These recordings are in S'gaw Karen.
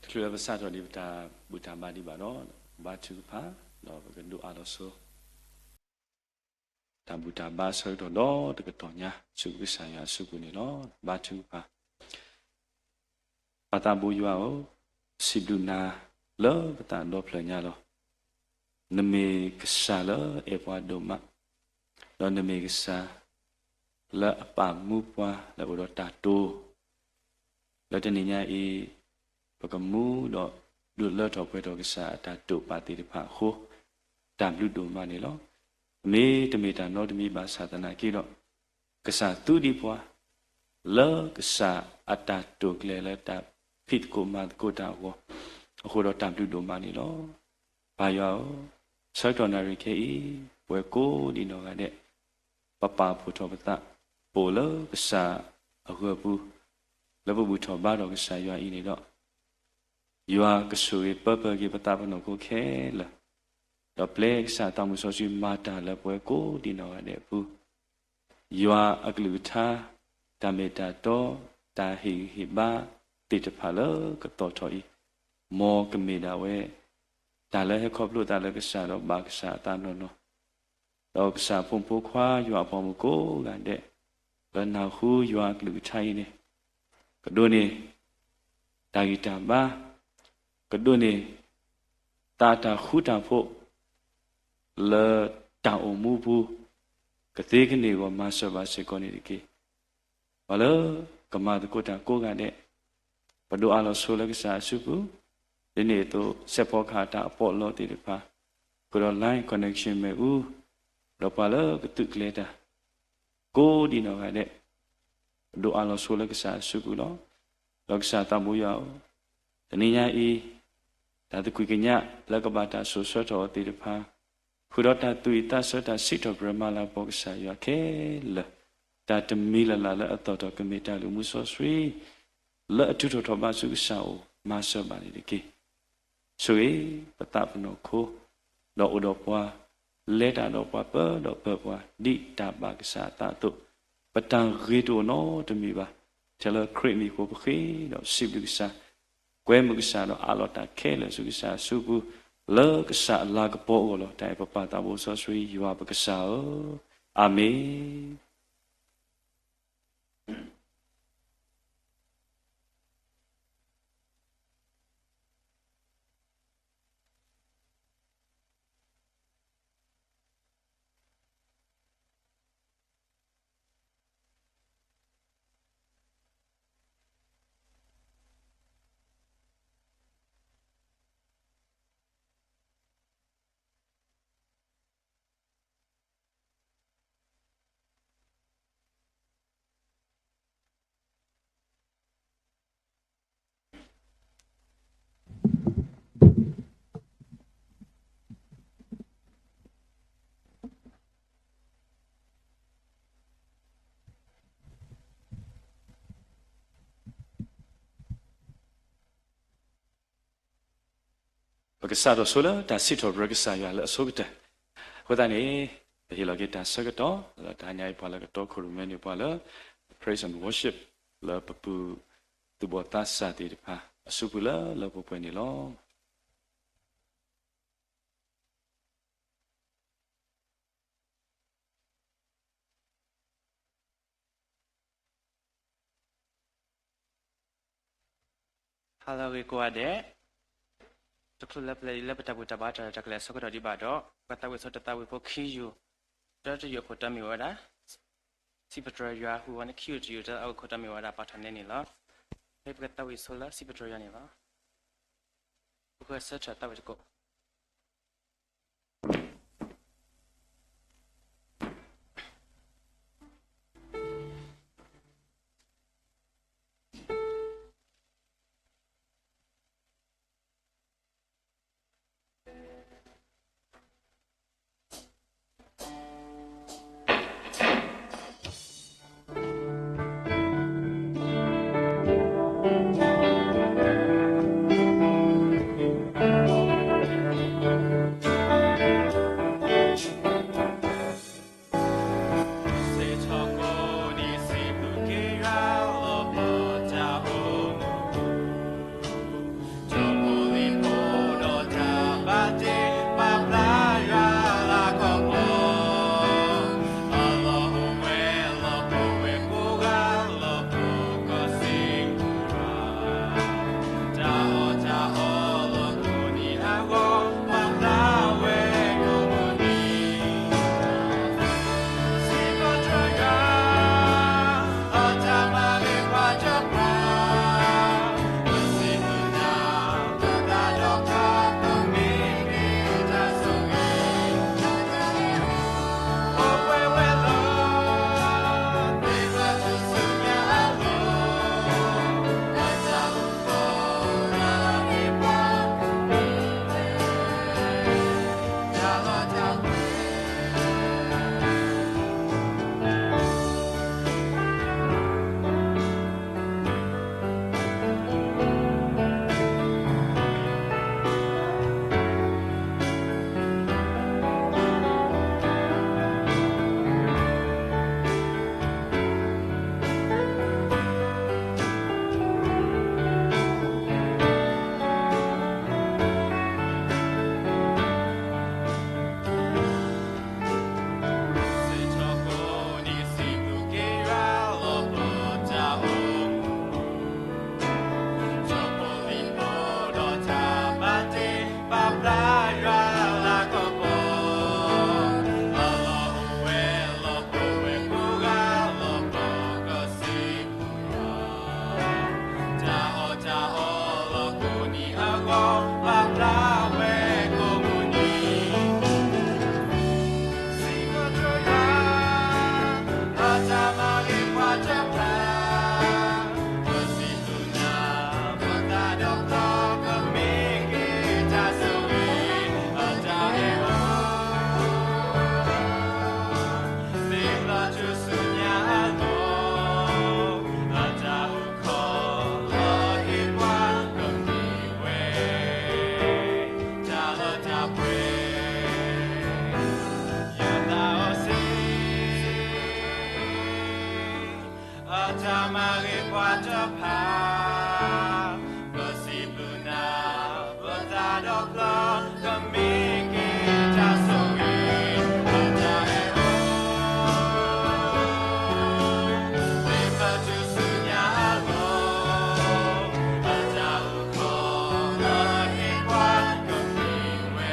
တချုးလၢပစးထီၣ်ဒံး ပတၢ်ဘူၣ်တၢ်ဘါဒံးဘၣ်ဒီး ဘါထုကဖၣ် ဒီးပကဒုးအးလီၤဆိ တၢ်ဘူၣ်တၢ်ဘါအဆၢကတီၢ်ဒီတကတီၢ်ညါ ဆူကစၢ်ယွၤအစုပူၤန့ၣ်လီၤ. ဘါထုကဖၣ်. ပၢ်သးဘိယွၤဧၢ, စံးဘျုးနၤလၢပသးဒီဖျၢၣ်ညါလီၤ. နမ့ၢ်ကစၢ်လၢအဲၣ်ပှၤဒိၣ်မး, ဒီးနမ့ၢ်ကစၢ်လၢအပာ်မူပှၤလၢအိၣ်ဒီးတၢ်တိာ် လၢတနံၤညါအံၤ ပကမူဒီးဒုးလၢထီၣ်ပှဲၤထီၣ်ကစၢ်အတၢ်တိာ်ပာ်သ့ၣ်တဖၣ်အဃိ တၢ်ဘျုးဒိၣ်မးန့ၣ်လီၤ. မ့တမ့ၢ်တၢ်နီတမံၤဘၣ်ဆၣ်သနာ်က့ဒီး ကစၢ်သူဒံးပှၤ လၢကစၢ်အတၢ်တိာ်ကျဲၤလၢတၢ်ဖံးသကိးမၤသကိးတၢ်အဂီၢ် အဃိဒီးတၢ်ဘျုးဒိၣ်မးန့ၣ်လီၤ. ပၢ်ယွၤဧၢ, ဆၢကတီၢ်နၣ်ရံၣ်ခဲအံၤ ပဝဲကိးဒံးနီၢ်ဂၤဒဲး ပပာ်ဖှိၣ်ထီၣ်ပသး ပအိၣ်လၢကစၢ်အဂၢၢ်ပူၤ လၢပဘူၣ်ထီၣ်ဘါထီၣ်ကစၢ်ယွၤအံၤန့ၣ်ဒီး ယွၤကဆိၣ်ဂ့ၤပၢပၢက့ၤပသးပနီၢ်ခိခဲလၢာ်, ဒီးပျဲကစၢ်သးမုၢ်စီဆှံမၤတၢ်လၢပဝဲကိးဒံးနီၢ်ဂၤဒဲးအပူၤ, ယွၤအကလုၢ်ကထါ, တၢ်မ့ၢ်တၢ်တီ, တၢ်ဟ့ၣ်ဂံၢ်ဟ့ၣ်ဘါသ့ၣ်တဖၣ်လၢကသီၣ်ထီၣ်အံၤ, မ်ကမ့ၢ်ဒၣ်ဝဲ တၢ်လၢဟဲခီဖျိသးလၢကစၢ်ဒီးဘၣ်ကစၢ်အသးနီၢ်နီၢ် ဒီးကစၢ်ဖိမုၣ်ဖိခွါယွၤအပိာ်မုၣ်ကိးဂၤဒဲး လၢနၢ်ဟူယွၤအကလုၢ်ကထါအံၤန့ၣ် ကဒိးန့ၢ် တၢ်ဂံၢ်တၢ်ဘါ, ကဒိးန့ၢ် သးတၢ်ဃူတၢ်ဖိး လၢတၢ်အိၣ်မူပူၤ ကသ့ကန့ၢ်အဂီၢ်မၤစၢၤဘၣ်စ့ၢ်ကီးန့ၣ်တက့ၢ်. ပှၤလၢကမၤသကိးတၢ်ကိးဂၤဒဲး ပဒိးအးလီၤဆိလၢကစၢ်အစုပူၤ, ဒ်န့ၣ်အသိး စဲးဖီကဟၣ်တၢ်အပီးအလီသ့ၣ်တဖၣ်, ဃုာ်ဒီး line connection မ့ၣ်အူ, ဒီးပှၤလၢကသုးကျဲၤတၢ် ကိးဒံးနီၢ်ဂၤဒဲး ပဒိးအးလီၤဆိလၢကစၢ်အစုပူၤလီၤ. ဒီးကစၢ်သးဘိယွၤဧၢ, တနံၤညါအံၤ တၢ်သကွံာ်ကညးလၢကဘၣ်တၢ်စိာ်ဆှၢထီၣ်အီၤသ့ၣ်တဖၣ်, ဃုာ်ဒီးတၢ်သူၣ်ဝံၣ်သးဆၢတၢ်စံးထီၣ်ပတြၢၤမၤလၤကပီၤကစၢ်ယွၤခဲလၢာ်, တၢ်တမံၤလၢ်လၢ်လၢအသီၣ်ထီၣ်ကမ့ၢ်တၢ်လုၢ်မူစီဆှံ လၢအထုးထီၣ်ထီၣ်ဘးဆူကစၢ်အအိၣ် မၤစၢၤဘၣ်န့ၣ်တက့ၢ်. ဆိၣ်ဂ့ၤပသးပနီၢ်ခိ, ဒီးအိၣ်ဒီးပှၤ, လဲၤတၢ်ဒီးပှၤ ပၢဒီးပၢပှၤ ဒ်တၢ်ဘၣ်ကစၢ်အသးအသိး, ပတၢ်ဂ့ၤတအိၣ်နီတမံၤဘၣ်. ထဲလၢခရံာ်အမံၤအဃိပဃ့ဒီးစံးဘျုးကစၢ်, ကွဲမုာ်ကစၢ်ဒီးအးလီၤတၢ်ခဲလၢာ်ဆူကစၢ်အစုပူၤ, လၢကစၢ်အလၤကပီၤအဂီၢ်လီၤ. တၢ်အဲၣ်ပပၢ်သးဘိစီဆှံယွၤပကစၢ်ဧၢ, အၤမ့ၣ်. ပကစးထီၣ်ဆိလၢတၢ်စံးထီၣ်ပတြၢၤကစၢ်ယွၤလၢအဆိကတၢၢ်. အဃိသတးန့ၣ်, ပဟ့ၣ်လီၤက့ၤတၢ်ဆၢကတီၢ် လၢတဟါညါအံၤ ပှၤလၢကတီခိၣ်ရိၣ်မဲန့ၣ် ပှၤလၢ Praise and Worship လၢပပုၢ်သူၣ်ဘီၣ်သးစၢ်သ့ၣ်တဖၣ် အစုပူၤလၢလၢပှဲၤပှဲၤန့ၣ်လီၤ. ဟါလၢအဂ့ၤကိးဂၤဒဲး, တချုးလၢပလဲၤလၢပတၢ်ဘူၣ်တၢ်ဘါတၢ်ရဲၣ်တၢ်ကျဲၤအဆၢကတီၢ်ဒံးဘၣ်ဒီး, ပသးဝံၣ်ဆိတသးဝံၣ်ဖိခံယူၢ်, တၢတယူၢ်အခိၣ်တီမ့ၢ်ဝဲဒၣ်, စံးပတြၢၤယွၤ ဝံၤဝဲန့ၣ် ခံယူၢ်တယူၢ်တၢ်အခိၣ်တီမ့ၢ်ဝဲဒၣ်ပာ်ထီၣ်န့ၢ်န့ၣ်လီၤ. ဖဲပကသးဝံၣ်ဆိလၢစံးပတြၢၤယွၤန့ၣ်လီၤ. ပကဆၢထၢၣ်သးဝံၣ်တကိး အတၢ်မၤဂ့ၤပှၤတဖၣ်, ပစံးဘျုးနၤ, ပသးဒီဖျၢၣ်, ကမ့ၢ်က့ၤတၢ်ဆိၣ်ဂ့ၤ, အတၢ်အဲၣ်အီၤ, မ့ၢ်ပတုၤဆူညါအဂီၢ်, အတၢ်အုၣ်ကီၤလၢဟ့ၣ်ပှၤကမ့ၢ်ဝဲ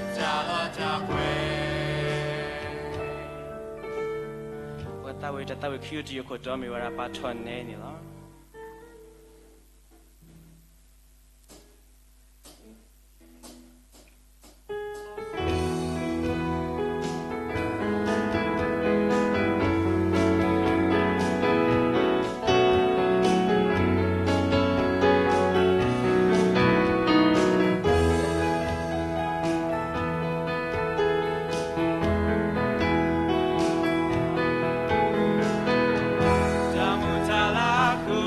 တၢ်လီတၢ်ပှဲၤ ပသးဝံၣ်တၢ်သးဝံၣ်ခံကတၢၢ်အခိၣ်တီမ့ၢ်ဝဲဒၣ်ပာ်ထီၣ်နဲန့ၣ်လီၤ. တၢ်မုၢ်တၢ်လၢ်ဃု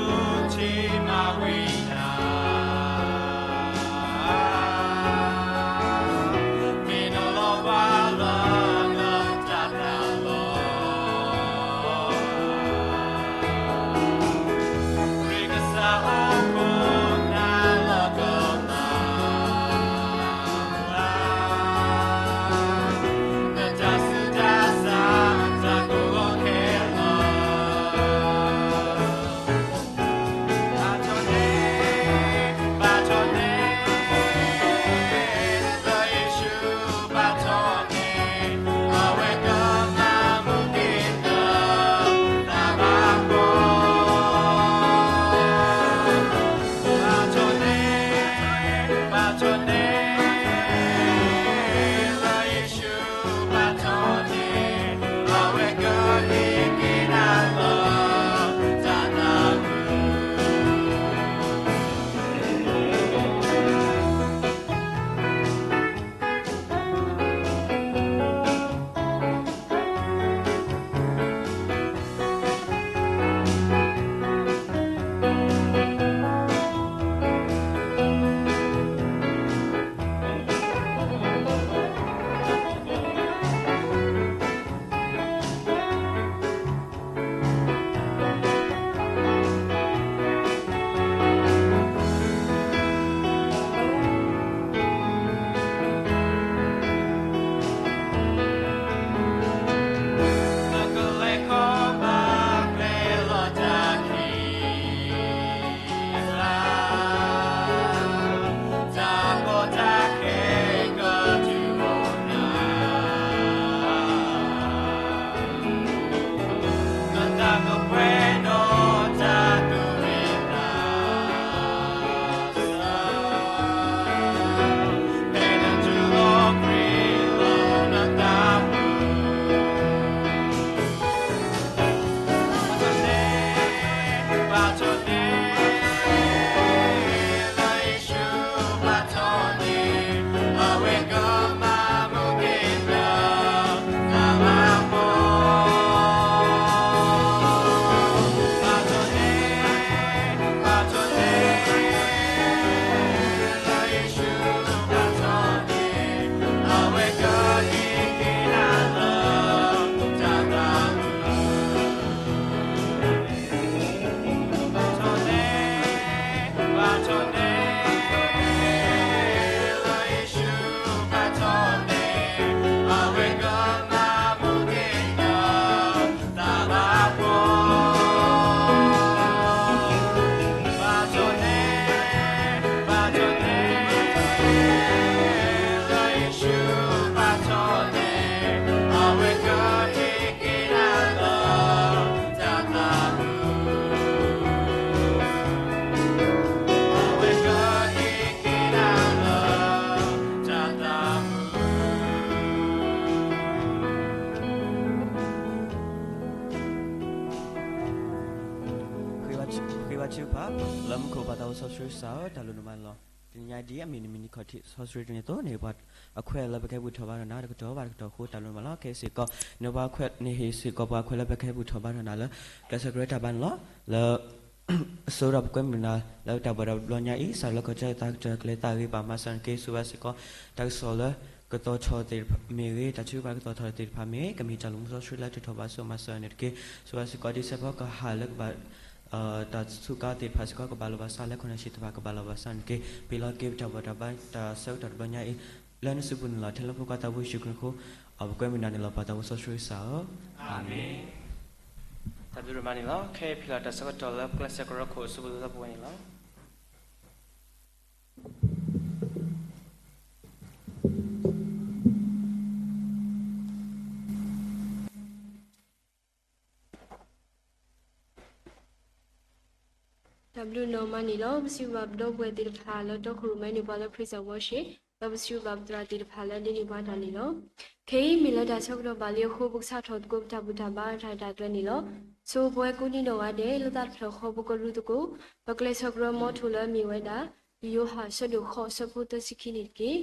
ထံမၤဝံၤနၤ မ့ၢ်နလီၤဘၣ်လၢနတၢ်သးလီၤ. ရ့ကစၢ်ဟီၣ်ခိၣ်နၤလၢကမၤ နတၢ်ဆူးတၢ်ဆါတၢ်ကိးဂီၤခဲလၢာ် ဘၣ်ထီၣ်န့ၣ် ဘၣ်ထီၣ်န့ၣ် လၢယ့ၣ်ၡူးဘၣ်ထီၣ်န့ၣ် အဝဲကမၤမူက့ၤနတၢ်ဘၣ်ကီ ဘၣ်ထီၣ်န့ၣ် ဘၣ်ထီၣ်န့ၣ် လၢယ့ၣ်ၡူးဘၣ်ထီၣ်န့ၣ် အဝဲကဟ့ၣ်က့ၤနၤလၢတၢ်သးခု နကလဲၤခီဘၣ်ကျဲလီၤတၢ်ခံ တၢ်ကီတၢ်ခဲကတုၤအိၣ်နၤ နတၢ်ကပှဲၤဒီးတၢ်ကမ့ၢ်တၢ် ဃ့ဘါထုကဖၣ်, လၢမူခိၣ်ပၢ်သးအိၣ်စီဆှံကစၢ်ဧၢ, တၢ်လိၣ်နမၤလီၤ. တနံၤညါဒ်အမ့ၢ်နမုၢ်နံၤခီၣ်ထံး စီဆှံတနံၤအသိးန့ၣ် ပှၤအခွဲးလၢပကဟဲဘူၣ်ထီၣ်ဘါထီၣ်နၤ တကတီၢ်ဘၣ်တကတီၢ်အဃိ တၢ်လိၣ်နမၤလီၤ. ခဲအံၤစ့ၢ်ကီး နပှၤအခွဲးန့ၣ်ဟ့ၣ်စ့ၢ်ကီး ပှၤအခွဲးလၢပကဟဲဘူၣ်ထီၣ်ဘါထီၣ်နၤလၢ ကျဲးစၢးကရၢတၢ်ဘါန့ၣ်လီၤ. လၢ အစိဒီးပကွဲမုာ်နၤ လၢတၢ်ဘှီဒီးဘျီညါအံၤ စးထီၣ်လၢကီၢ်ကၠီသးကတၢၢ် ကလဲၤသးဂ့ၤ ဘၣ်မၤစၢၤနက့ၤ ဆိၣ်ဂ့ၤဘၣ်စ့ၢ်ကီး တၢ်ကစီၣ်လၢ ကသီၣ်ထီၣ်သ့ၣ်တဖၣ်မ့ၢ်ဂ့ၤ, တၢ်ထုကဖၣ်ကသီၣ်ထီၣ်သ့ၣ်တဖၣ်မ့ၢ်ဂ့ၤ, ကမ့ၢ်တၢ်လၢမူစီဆှံလၢထုးထီၣ်ဘၣ်ဆိၣ်မၤစၢၤန့ၣ်တက့ၢ်. ဆိၣ်ဂ့ၤစ့ၢ်ကီးဒ်စဲးဖီကဟၣ်လၢကဘၣ် တၢ်စူးကါသ့ၣ်တဖၣ်စ့ၢ်ကီးကဘၣ်လိာ်ဘၣ်စးလၢခိၣ်နၢ်သ့ၣ်တဖၣ်ကဘၣ်လိာ်ဘၣ်စးန့ၣ်တက့ၢ်. ပျဲလီၤက့ၤပတၢ်ဘီၣ်တၢ်ဘါတၢ်ဆၢကတီၢ်တဘျီညါအံၤ လၢနစုပူၤန့ၣ်လီၤ. ထဲလၢဖိခွါသးဘိယ့ၣ်ၡူးခရံာ်အဃိ ပကွဲမုာ်နၤန့ၣ်လီၤ. ပၢ်သးဘိစီဆှံကစၢ်ဧၢ, အၤမ့ၣ်. တၢ်ဘျုးဒိၣ်မးန့ၣ်လီၤ. ခဲအံၤပဟ့ၣ်လီၤတၢ်ဆၢကတီၢ်လၢပကျဲးစၢးကရၢခိၣ်အစုပူၤသီသီပဝဲန့ၣ်လီၤ. တၢ်ဘျုးဒိၣ်မးန့ၣ်လီၤ. ပစံးဘျုးဘၣ်ပဒီပုၢ်ဝဲၢ်သ့ၣ်တဖၣ်လၢတီခိၣ်ရိၣ်မဲန့ၣ် ပှၤလၢ praise and worship ဒီးပစံးဘျုးဘၣ်ပသရၣ်သ့ၣ်တဖၣ်လၢဒ်န့ၣ်ဘၣ်တၢ်န့ၣ်လီၤ. ခဲအံၤမ့ၢ်လၢတၢ်ဆၢကတီၢ်ဘၣ်လံအဃိ ပကစးထီၣ်သကိးပတၢ်ဘူၣ်တၢ်ဘါတၢ်ရဲၣ်တၢ်ကျဲၤန့ၣ်လီၤ. ဆိပဝဲကိးနံၤဒဲးဂၤဒဲး လၢတၢ်တဖျၢၣ်ဃီ ပကရူသကိး ပကျဲးစၢးကရၢ motto လၢအမ့ၢ်ဝဲဒၣ် ယိၤဟၣ်အဆၢဒိၣ်ဃိးအဆၢဖိသၢဆံခံန့ၣ်တက့ၢ်.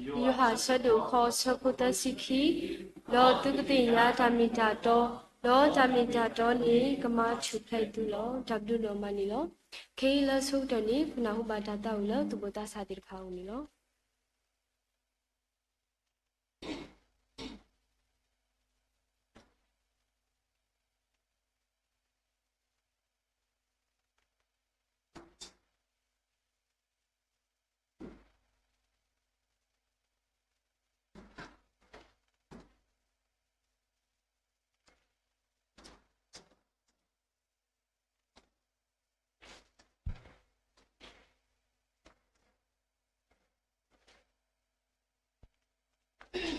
ယိၤဟၣ်အဆၢဒိၣ်ဃိးအဆၢဖိသၢဆံခံ, ဒီးသုကသ့ၣ်ညါတၢ်မ့ၢ်တၢ်တီ, ဒီးတၢ်မ့ၢ်တၢ်တီန့ၣ် ကမၤထူၣ်ဖျဲးသုလီၤ. တၢ်ဘျုးဒိၣ်မးန့ၣ်လီၤ. ခဲအံၤလၢအဆိကတၢၢ်န့ၣ် ပနၢ်ဟူဘၣ်တၢ်သးဝံၣ်လၢသူၣ်ဘီၣ်သးစၢ်သ့ၣ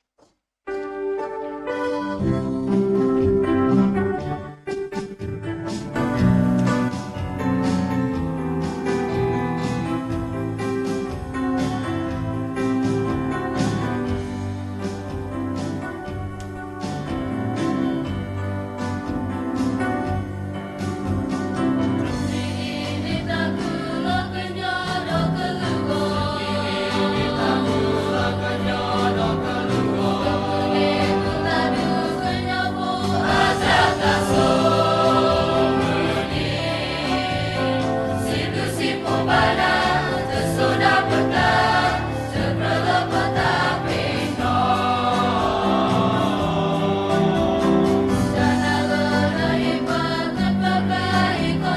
်တဖၣ်အအိၣ်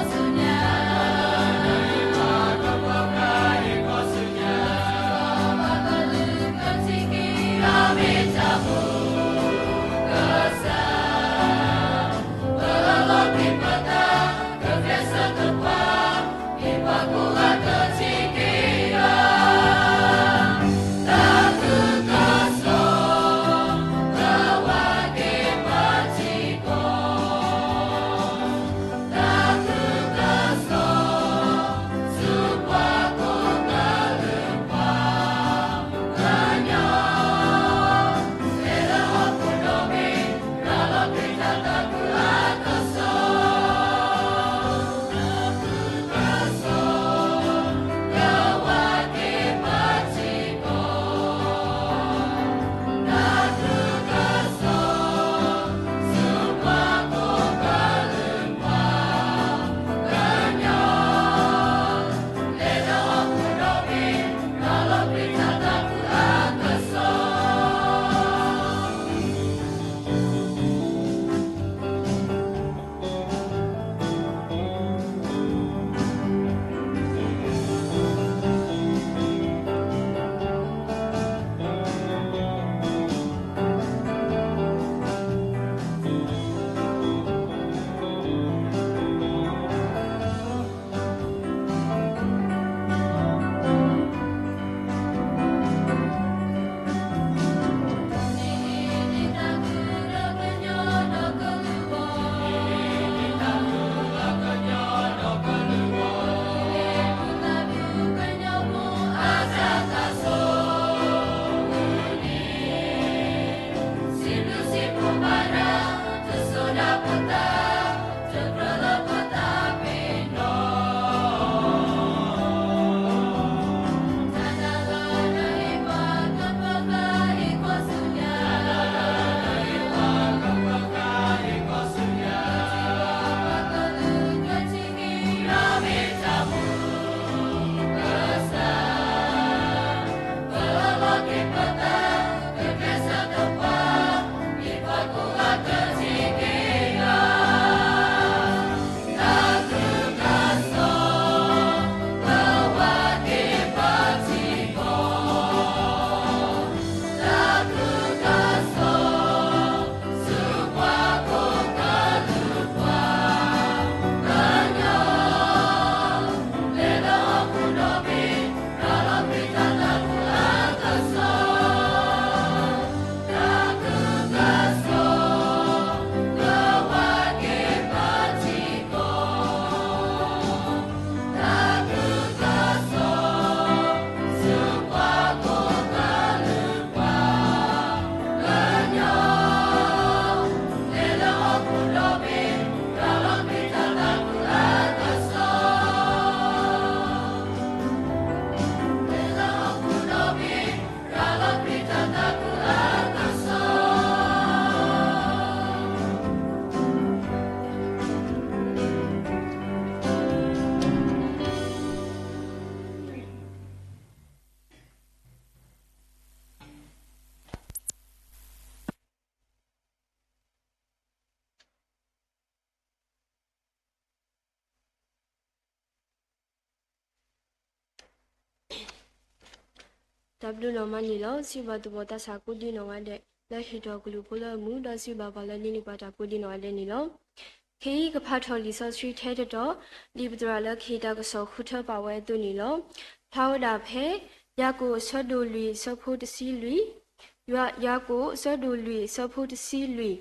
န့ၣ်လီၤ. တၢ်ဘျုးနီၢ်မးန့ၣ်လီၤ. စံးဘျုးဘၣ်သဘီၣ်သးစၢ်ကိးဒံနီၢ်ဂၤဒဲး လၢဟ့ၣ်ထီၣ်ကလုၢ်ဖိလၢအမုာ် ဒီးစံးဘျုးဘၣ်ပှၤလၢဒိးန့ၢ်ဘၣ်တၢ်ကိးဒံနီၢ်ဂၤဒဲးန့ၣ်လီၤ. ခဲအံၤကဖးထီၣ်လံာ်စီဆှံထဲတတီၤ, ဒ်ပသရၣ်လၢကဟ့ၣ်တၢ်ကစီၣ်ဃုထၢပာ်ဝဲအသိးန့ၣ်လီၤ. ဖျါဝဲဒၣ်ဖဲ ယၤကိာ်အဆၢဒိၣ်လွံၢ်အဆၢဖိတဆံလွံၢ်, ယၤ, ယၤကိာ်အဆၢဒိၣ်လွံၢ်အဆၢဖိတဆံလွံၢ်,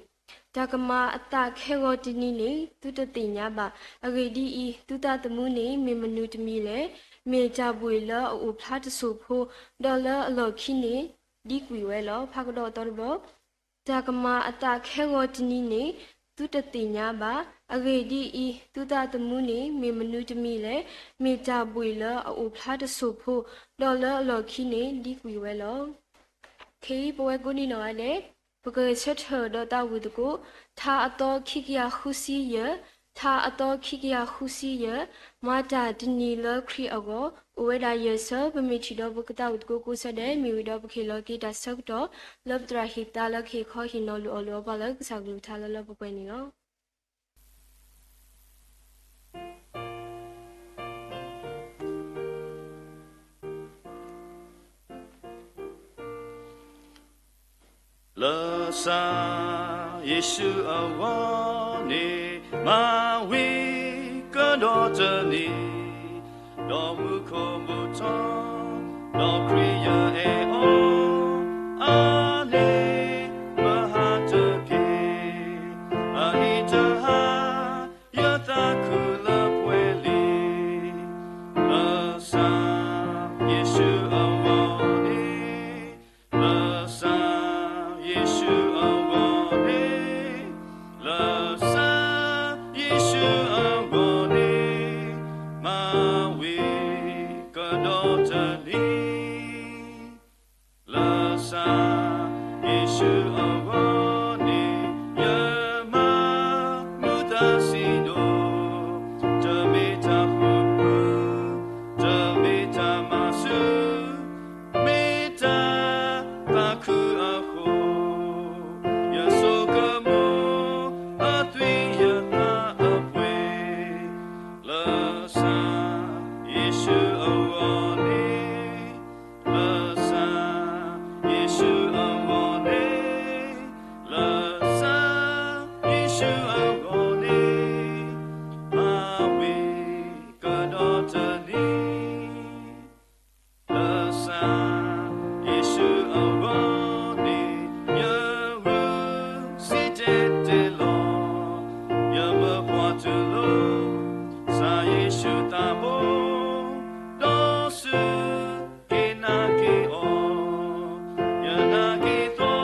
တၢ်ကမၤအသးခဲဂီၤတနံၤန့ၣ် သုတသ့ၣ်ညါဘၣ်. အဂ့ၢ်ဒ်အံၤ, သုသးသမူန့ၣ် မ့ၢ်မနုၤတမံၤလဲၣ်. မ့ၢ်တၢ်ဘှံးလၢအအိၣ်ဖျါတစိၢ်ဖိ, ဒီးလၢအလီၢ်ခံန့ၣ် ဒံကွံာ်ဝဲလီၤ. ဖးကဒီးအသီတဘျီ, တၢ်ကမၤအသးခဲဂီၤတနံၤန့ၣ် သုတသ့ၣ်ညါဘၣ်. အဂ့ၢ်ဒ်အံၤ, သုသးသမူန့ၣ် မ့ၢ်မနုၤတမံၤလဲၣ်. မ့ၢ်တၢ်ဘှံးလၢအအိၣ်ဖျါတစိၢ်ဖိ, ဒီးလၢအလီၢ်ခံန့ၣ် ဒံကွံာ်ဝဲလီၤ. ခဲအံၤပဝဲကိးဒံနီၢ်ဂၤဒဲး, ပကဆၢထၢၣ်ဒီးသးဝံၣ်သကိး ထါအသီခံကယၤဃုဆံယဲၢ်, ထါအသီခံကယၤဃုဆံယဲၢ်, မၤတၢ်တနံၤလၢခရံာ်အဂီၢ်. အိၣ်ဝဲဒၣ်ယဲၢ်ဆၢ, ပမ့ၢ်ထံၣ်ဒီးပကသးဝံၣ်သကိးကိးဆၢဒဲး, မ့ၢ်ဝံၤဒီးပကဟ့ၣ်လီၤက့ၤတၢ်ဆၢကတီၢ် လၢပသရၣ်ဟ့ၣ်သါလၢကဟ့ၣ်ခီဟ့ၣ်နီၤလိာ်အီၤလိာ်အီပှၤလၢကစၢ်ကလုၢ်ကထါလၢလၢပှဲၤပှဲၤန့ၣ်လီၤ. လၢစၢ်ယ့ၣ်ၡူးအဂီၢ်န့ၣ် မၤဝံၤကဒီးတနံၤ, ဒီးမူခိၣ်မူထီၣ်, ဒီးခရံာ်ယအဲၣ်အီၤ, အါန့ၢ်မဟါတက့ၢ်, အအံၤတဟါ ယသးခုလၢပှဲၤလံ, လၢစၢ်ယ့ၣ်ၡူးအဂီၢ်န့ၣ်, လၢစၢ်ယ့ၣ်ၡူးအဂီၢ်န့ၣ်, လၢစၢ်ယ့ၣ်ၡူးအဂီၢ်န့ၣ်, မၤဝံၤကဒီးတနံၤ လၢစၢ်ယ့ၣ်ၡူးအဂီၢ်န့ၣ်, ယမၤမူသးစံးဒိၣ်, တမ့ၢ်တၢ်ဃူဃူ, တမ့ၢ်တၢ်မၤဆူၣ်, မ့ၢ်တၢ်သးခုအဃိ, ယဆိကမိၣ်အသွံၣ်ယသးအပှ့ၤ, လၢစၢ်ယ့ၣ်ၡူးအဂီၢ်န့ၣ် လၢစၢ်ယ့ၣ်ၡူးအဂီၢ်န့ၣ်, လၢစၢ်ယ့ၣ်ၡူးအဂီၢ်န့ၣ်, မၤဝံၤကဒီးတနံၤ, လၢစၢ်ယ့ၣ်ၡူးအဂီၢ်န့ၣ်, ယဂုာ်စံၣ်တဲၤတဲလီၤ, ယမၢပှၤတူၢ်လိာ် စၢ်ယ့ၣ်ၡူးသးဘိ, ဒီးစူၢ် က့ၤနာ်က့ၤအီၤ, ယနာ်က့ၤသီ,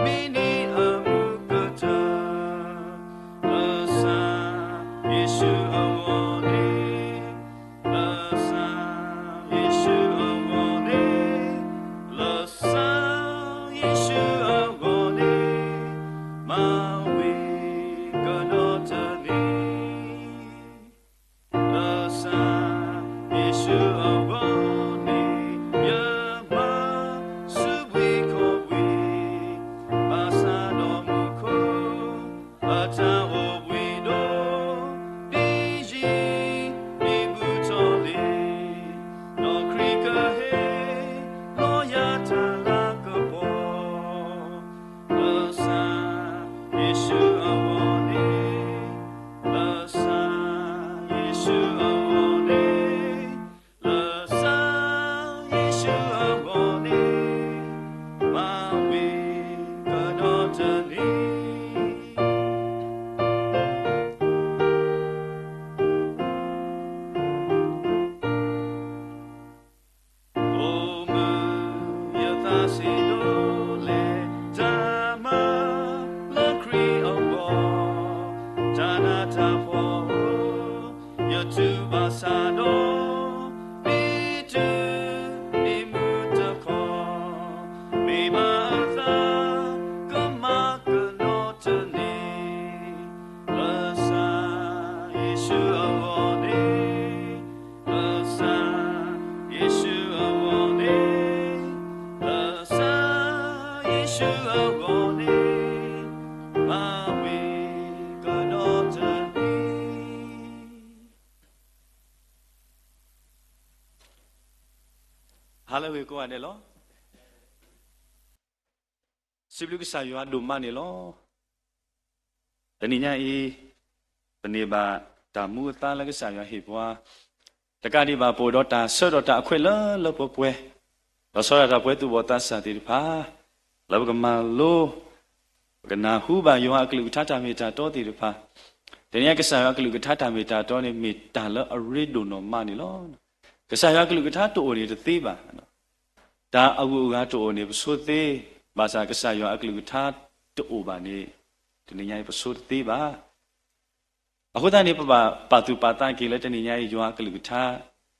မ့ၢ်နံၤအမုၢ်ကတၢၢ်, လၢစၢ်ယ့ၣ်ၡူးအဂီၢ်န့ၣ်, လၢစၢ်ယ့ၣ်ၡူးအဂီၢ်န့ၣ်, လၢစၢ်ယ့ၣ်ၡူးအဂီၢ်န့ၣ်, မၤဝံၤကဒီးတနံၤ လၢစၢ်ယ့ၣ်ၡူးအဂီၢ်န့ၣ်, ယမၤစူးဘှံးခီၣ်ဘှံး, ဘၣ်ဆၣ်ဒီးမူခိၣ် အတၢ်အိၣ်ဘှံးဒီး, ဒ်ယံၤဒံးဘူးထီၣ်လံ, ဒီးခရံာ်ကဟ့ၣ်လီၤယၤတၢ်လၤကပီၤ လၢစၢ်ယ့ၣ်ၡူးအဂီၢ်န့ၣ်, လၢစၢ်ယ့ၣ်ၡူးအဂီၢ်န့ၣ်, လၢ ဟါလၢအဂ့ၤကိးဂၤဒဲးလီၤ. စံးဘျုးကစၢ်ယွၤဒိၣ်မးန့ၣ်လီၤ. တနံၤညါအံၤ ပန့ၢ်ဘၣ်တၢ်မူအသါလၢကစၢ်ယွၤဟ့ၣ်ပှၤ, တကးဒံးဘၣ် ပအိၣ်ဒီးတၢ်ဆၢကတီၢ်တၢ်အခွဲးလၢလၢပှဲၤပှဲၤ, လီၤဆီဒၣ်တၢ်ပဝဲသူၣ်ဘီၣ်သးစၢ်သ့ၣ်တဖၣ် လၢပကမၤလိ ပကနၢ်ဟူဘၣ်ယွၤအကလုၢ်ကထါတၢ်မ့ၢ်တၢ်တီသ့ၣ်တဖၣ်. တနံၤညါကစၢ်ယွၤအကလုၢ်ကထါတၢ်မ့ၢ်တၢ်တီန့ၣ် မ့ၢ်တၢ်လၢအရ့ဒိၣ်နီၢ်မးန့ၣ်လီၤ. ကစၢ်ယွၤအကလုၢ်ကထါတအိၣ်န့ၣ်တသ့ဘၣ်. တၢ်အဂုၤအဂၤတအိၣ်န့ၣ် ပဆိသ့, ဘၣ်ဆၣ်ကစၢ်ယွၤအကလုၢ်ကထါတအိၣ်ဘၣ်န့ၣ် တနံၤညါအံၤပဆိတသ့ဘၣ်. အဃိသတးန့ၣ် ပဘၣ်ပာ်သူၣ်ပာ်သးက့ၤလၢတနံၤညါအံၤ ယွၤအကလုၢ်ကထါ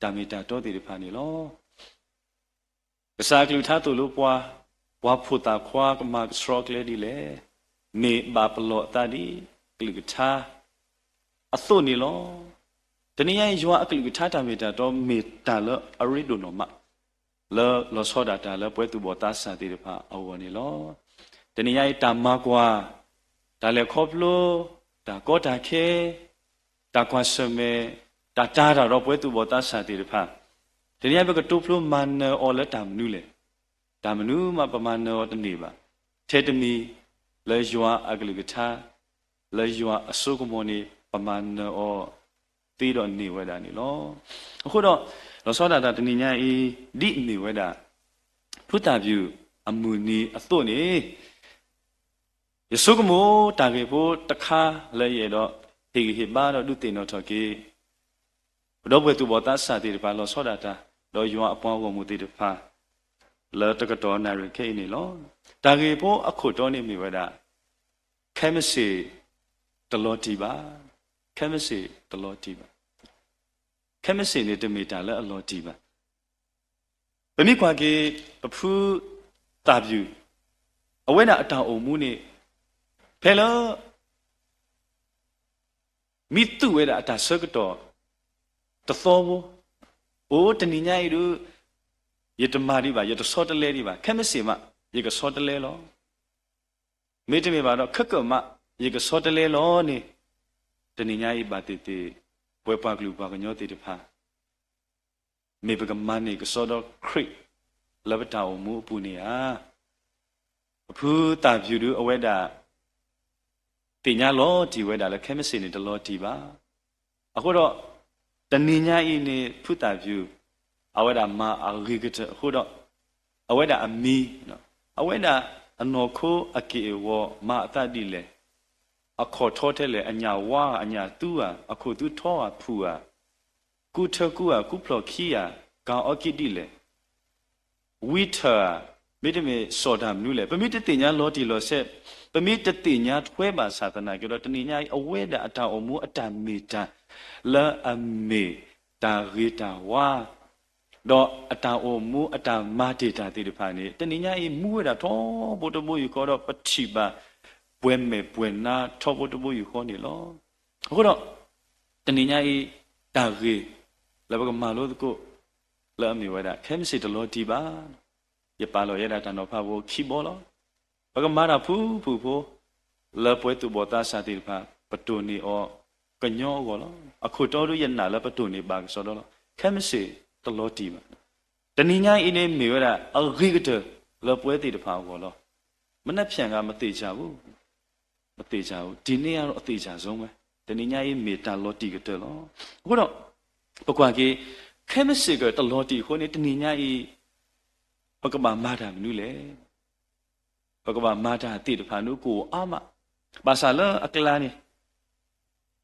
တၢ်မ့ၢ်တၢ်တီသ့ၣ်တဖၣ်န့ၣ်လီၤ. ကစၢ်အကလုၢ်ကထါသိၣ်လိပှၤ, ပှၤဖိသၣ်ခွါကမၤကဆှီကျဲဒ်လဲၣ်, မ့ၢ်ဘၣ်ပလီၢ်အသးဒ်ကလုၢ်ကထါအသိးန့ၣ်လီၤ. တနံၤညါအံၤ ယွၤအကလုၢ်ကထါတၢ်မ့ၢ်တၢ်တီ မ့ၢ်တၢ်လၢအရ့ဒိၣ်နီၢ်မး လၢလီၤဆီဒၣ်တၢ်လၢပဝဲသူၣ်ဘီၣ်သးစၢ်သ့ၣ်တဖၣ်အဂီၢ်န့ၣ်လီၤ. တနံၤညါအံၤ တၢ်မၤကွၢ်, တၢ်လဲၤခီဖျိ, တၢ်ကီတၢ်ခဲ, တၢ်ကွၢ်ဆၢၣ်မဲာ်, တၢ်တာ်တၢ်ဒီးပဝဲသူၣ်ဘီၣ်သးစၢ်သ့ၣ်တဖၣ်, တနံၤညါပကတိဖျိမၤနၢၤအီၤလၢတၢ်မနုၤလဲၣ်. တၢ်မနုၤမးပမၤနၢၤအီၤတန့ၢ်ဘၣ်. ထဲတမံၤ လၢယွၤအကလုၢ်ကထါ, လၢယွၤအစိကမီၤန့ၣ် ပမၤနၢၤအီၤသ့ဒီးန့ၢ်ဝဲဒၣ်န့ၣ်လီၤ. အဃိဒီး လီၤဆီဒၣ်တၢ်တနံၤညါအံၤ ဒ်အမ့ၢ်ဝဲဒၣ် ဖုသၣ်ဖၠူၣ်အမုၢ်နံၤအသိးန့ၣ် ယဆိကမိၣ်တၢ်ဂ့ၢ်ဖိတခါလၢယအဲၣ်ဒိး ဟ့ၣ်ဂံၢ်ဟ့ၣ်ဘါဒီးဒုးသ့ၣ်နီၣ်ထီၣ်က့ၤ ပဒီပုၢ်ဝဲၢ်သူၣ်ဘီၣ်သးစၢ်သ့ၣ်တဖၣ်လီၤဆီဒၣ်တၢ် ဒီးယွၤအပှၤဂီၢ်မုၢ်သ့ၣ်တဖၣ် လၢတကတီၢ်နၣ်ရံၣ်ခဲအံၤန့ၣ်လီၤ. တၢ်ဂ့ၢ်ဖိအခိၣ်တီန့ၣ်မ့ၢ်ဝဲဒၣ် ခဲမုၢ်ဆ့ၣ်တလီၤတံၢ်ဘၣ်. ခဲမုၢ်ဆ့ၣ်တလီၤတံၢ်ဘၣ်. ခဲမုၢ်ဆ့ၣ်န့ၣ်တမ့ၢ်တၢ်လၢအလီၤတံၢ်ဘၣ်. ပမ့ၢ်ကွၢ်က့ၤ ပဖုသၣ်ဖၠူၣ် အဝဲဒၣ်အတၢ်အိၣ်မူန့ၣ် ဖဲလၢ မ့ၢ်သူၣ်ဝဲဒၣ်အတၢ်ဆၢကတီၢ်တသီဖိ, အိၣ်တနံၤညါအံၤဒုး ယတမၤဒံးဘၣ်, ယတဆီတလဲဒံးဘၣ်, ခဲမုၢ်ဆ့ၣ်မး ယကဆီတလဲလီၤ. မ့တမ့ၢ်ဘၣ်ဒီး ခဲကၢၣ်မး ယကဆီတလဲလီၤန့ၣ်, တနံၤညါအံၤဘၣ်သ့ၣ်သ့ၣ် ပဝဲပှၤကလုာ်ပှၤကညီသ့ၣ်တဖၣ် မ့ၢ်ပကမၤန့ၢ်ကစီဒီခရံာ် လၢပတၢ်အိၣ်မူအပူၤန့ၣ်ဧါ. ပဖုသၣ်ဖၠူၣ်ဒုးအဝဲဒၣ် သ့ၣ်ညါလီၤတံၢ်ဝဲဒၣ်လၢခဲမုၢ်ဆ့ၣ်န့ၣ်တလီၤတံၢ်ဘၣ်. အဃိဒီး တနံၤညါအံၤန့ၣ် ဖုသၣ်ဖၠူၣ် အဝဲဒၣ်မၤအဂ့ၤကတၢၢ်အဃိဒီး အဝဲဒၣ်အမံၤ အဝဲဒၣ်အနီၢ်ခိအက့ၢ်အဂီၤမၤအသးဒ်လဲၣ်, အခီၣ်ထီထဲလဲၣ်, အညၣ်ဝါဧါ, အညၣ်သူဧါ, အခိၣ်သူထီဧါ, ဖုၣ်ဧါ, ကူထၢကူဧါ, ကူဖျီၣ်ခံဧါ, ကၤအီကံဒ်လဲၣ်, ဝံထၢၣ်ဧါ, မ့တမ့ၢ်စီၣ်တၢ်မနုၤလဲၣ်. ပမ့ၢ်တသ့ၣ်ညါလီၤတံၢ်လီၤဆဲး, ပမ့ၢ်တသ့ၣ်ညါထွဲဘၣ်ဆၣ်သနာ်က့ဒီး တနံၤညါအံၤ အဝဲဒၣ်အတၢ်အိၣ်မူအတၢ်မ့ၢ်တၢ် လၢအမ့ၢ်တၢ်ဂ့ၤတၢ်ဝါ ဒီးအတၢ်အိၣ်မူအတၢ်မၤတ့ၢ်တၢ်သ့ၣ်တဖၣ်န့ၣ် တနံၤညါအံၤ မူဝဲဒၣ်ထီဘိတဘိယူၢ်ဃီဒီး ပထံၣ်ဘၣ်ပှဲၤမဲာ်ပှဲၤနါထီဘိတဘိယူၢ်ဃီန့ၣ်လီၤ. အဃိဒီး တနံၤညါအံၤ တၢ်ဂ့ၢ်လၢပကမၤလိသကိး လၢအမ့ၢ်ဝဲဒၣ် ခဲမုၢ်ဆ့ၣ်တလီၤတံၢ်ဘၣ်. ယပာ်လီၤယဲဒၣ်တၢ်နီၤဖးဖိခံဘီလီၤ. ပကမၤတၢ်ဖုၣ်ဖုၣ်ဖိ လၢပဝဲသူၣ်ဘီၣ်သးစၢ်သ့ၣ်တဖၣ် ပတိၢ်န့ၢ်အီၤကညီအဂီၢ်လီၤ. အခိၣ်တီဒုးယနာ်လၢပတိၢ်န့ၢ်ဘၣ်ကစီဒီလီၤ. ခဲမုၢ်ဆ့ၣ်တလီၤတံၢ်ဘၣ်. တနံၤညါအံၤန့ၣ်မ့ၢ်ဝဲဒၣ် အဂ့ၤကတၢၢ်လၢပဝဲသ့ၣ်တဖၣ်အဂီၢ်လီၤ. မနက်ဖြန်က မသေချာဘူး, မသေချာဘူး, ဒီနေ့ကတော့ အသေချာဆုံးပဲ. တနံၤညါအံၤမ့ၢ်တၢ်လီၤတံၢ်ကတၢၢ်လီၤ. အဃိဒီး ပကွၢ်က့ၤ ခဲမုၢ်ဆ့ၣ်ကတလီၤတံၢ်အဃိန့ၣ် တနံၤညါအံၤ ပကဘၣ်မၤတၢ်မနုၤလဲၣ်. ပကဘၣ်မၤတၢ်သ့ၣ်တဖၣ်န့ၣ်ကအိၣ်အါမး. ဘၣ်ဆၣ်လၢအကျါန့ၣ်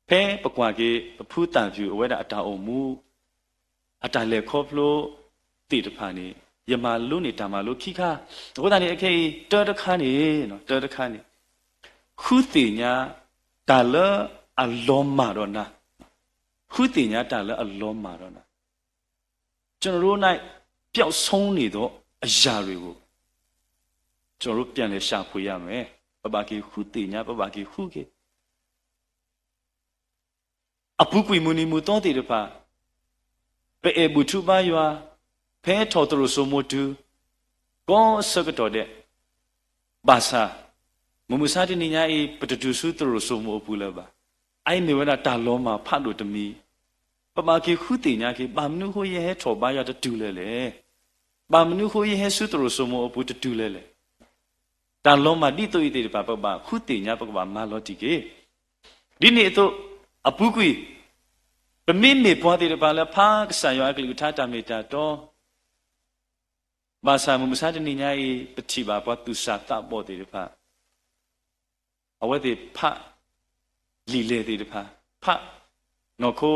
ဖဲပကွၢ်က့ၤ ပဖုသၣ်ဖၠူၣ်အဝဲဒၣ်အတၢ်အိၣ်မူ အတၢ်လဲၤခီဖျိသ့ၣ်တဖၣ်န့ၣ် ယမၤလိန့ၢ်တၢ်မၤလိခံခါ. အဃိသတးန့ၣ် အခဲအံၤ တၢတခါန့ၣ်, တၢတခါန့ၣ် ဃုသ့ၣ်ညါတၢ်လၢအလီၤမၢ်ဒီးနၤ, ဃုသ့ၣ်ညါတၢ်လၢအလီၤမၢ်ဒီးနၤ. ကျွန်တော်တို့ ပျောက်ဆုံးနေသောအရာတွေကို ကျွန်တော်တို့ ပြန်လည်ရှာဖွေရမယ်. ပဘၣ်က့ၤဃုသ့ၣ်ညါ, ပဘၣ်က့ၤဃုက့ၤ အပူၤကွံာ်မုၢ်နံၤမုၢ်သီသ့ၣ်တဖၣ် ပအဲၣ်ဘူၣ်ထူဘါယွၤ ဖဲထီၣ်သရိာ်စိမိၤတုၤ ကိးဆၢကတီၢ်ဒဲး ဘၣ်ဆၣ် မုၢ်မဆါတနံၤညါအံၤ ပတတုၤဆူသရိာ်စိမိၤအပူၤလၢၤဘၣ်. အအံၤမ့ၢ်ဝဲဒၣ်တၢ်လီၤမၢ်ဖးဒိၣ်တမံၤ. ပဘၣ်က့ၤဃုသ့ၣ်ညါက့ၤ ဘၣ်မနုၤအဃိယဟဲထီၣ်ဘါယွၤတတုၤလၢၤလဲၣ်. ဘၣ်မနုၤအဃိယဟဲဆူသရိာ်စိမိၤအပူၤတတုၤလၢၤလဲၣ်. တၢ်လီၤမၢ်ဒ်သိးအံၤသ့ၣ်တဖၣ် ပကဘၣ်ဃုသ့ၣ်ညါ ပကဘၣ်မၤလီၤတံၢ်က့ၤ. ဒ်န့ၣ်အသိး အပူၤကွံာ် ပမ့မ့ၢ်ပှၤသ့ၣ်တဖၣ်လၢဖးကစၢ်ယွၤအကလုၢ်ကထါတၢ်မ့ၢ်တၢ်တီ ဘၣ်ဆၣ်မုၢ်မဆါတနံၤညါအံၤ ပထံၣ်ဘၣ်ပှၤသူၣ်စၢ်သးဘီၣ်သ့ၣ်တဖၣ် အဝဲသ့ၣ်ဖးလံာ်လဲၢ်သ့ၣ်တဖၣ်, ဖးနီၢ်ခိ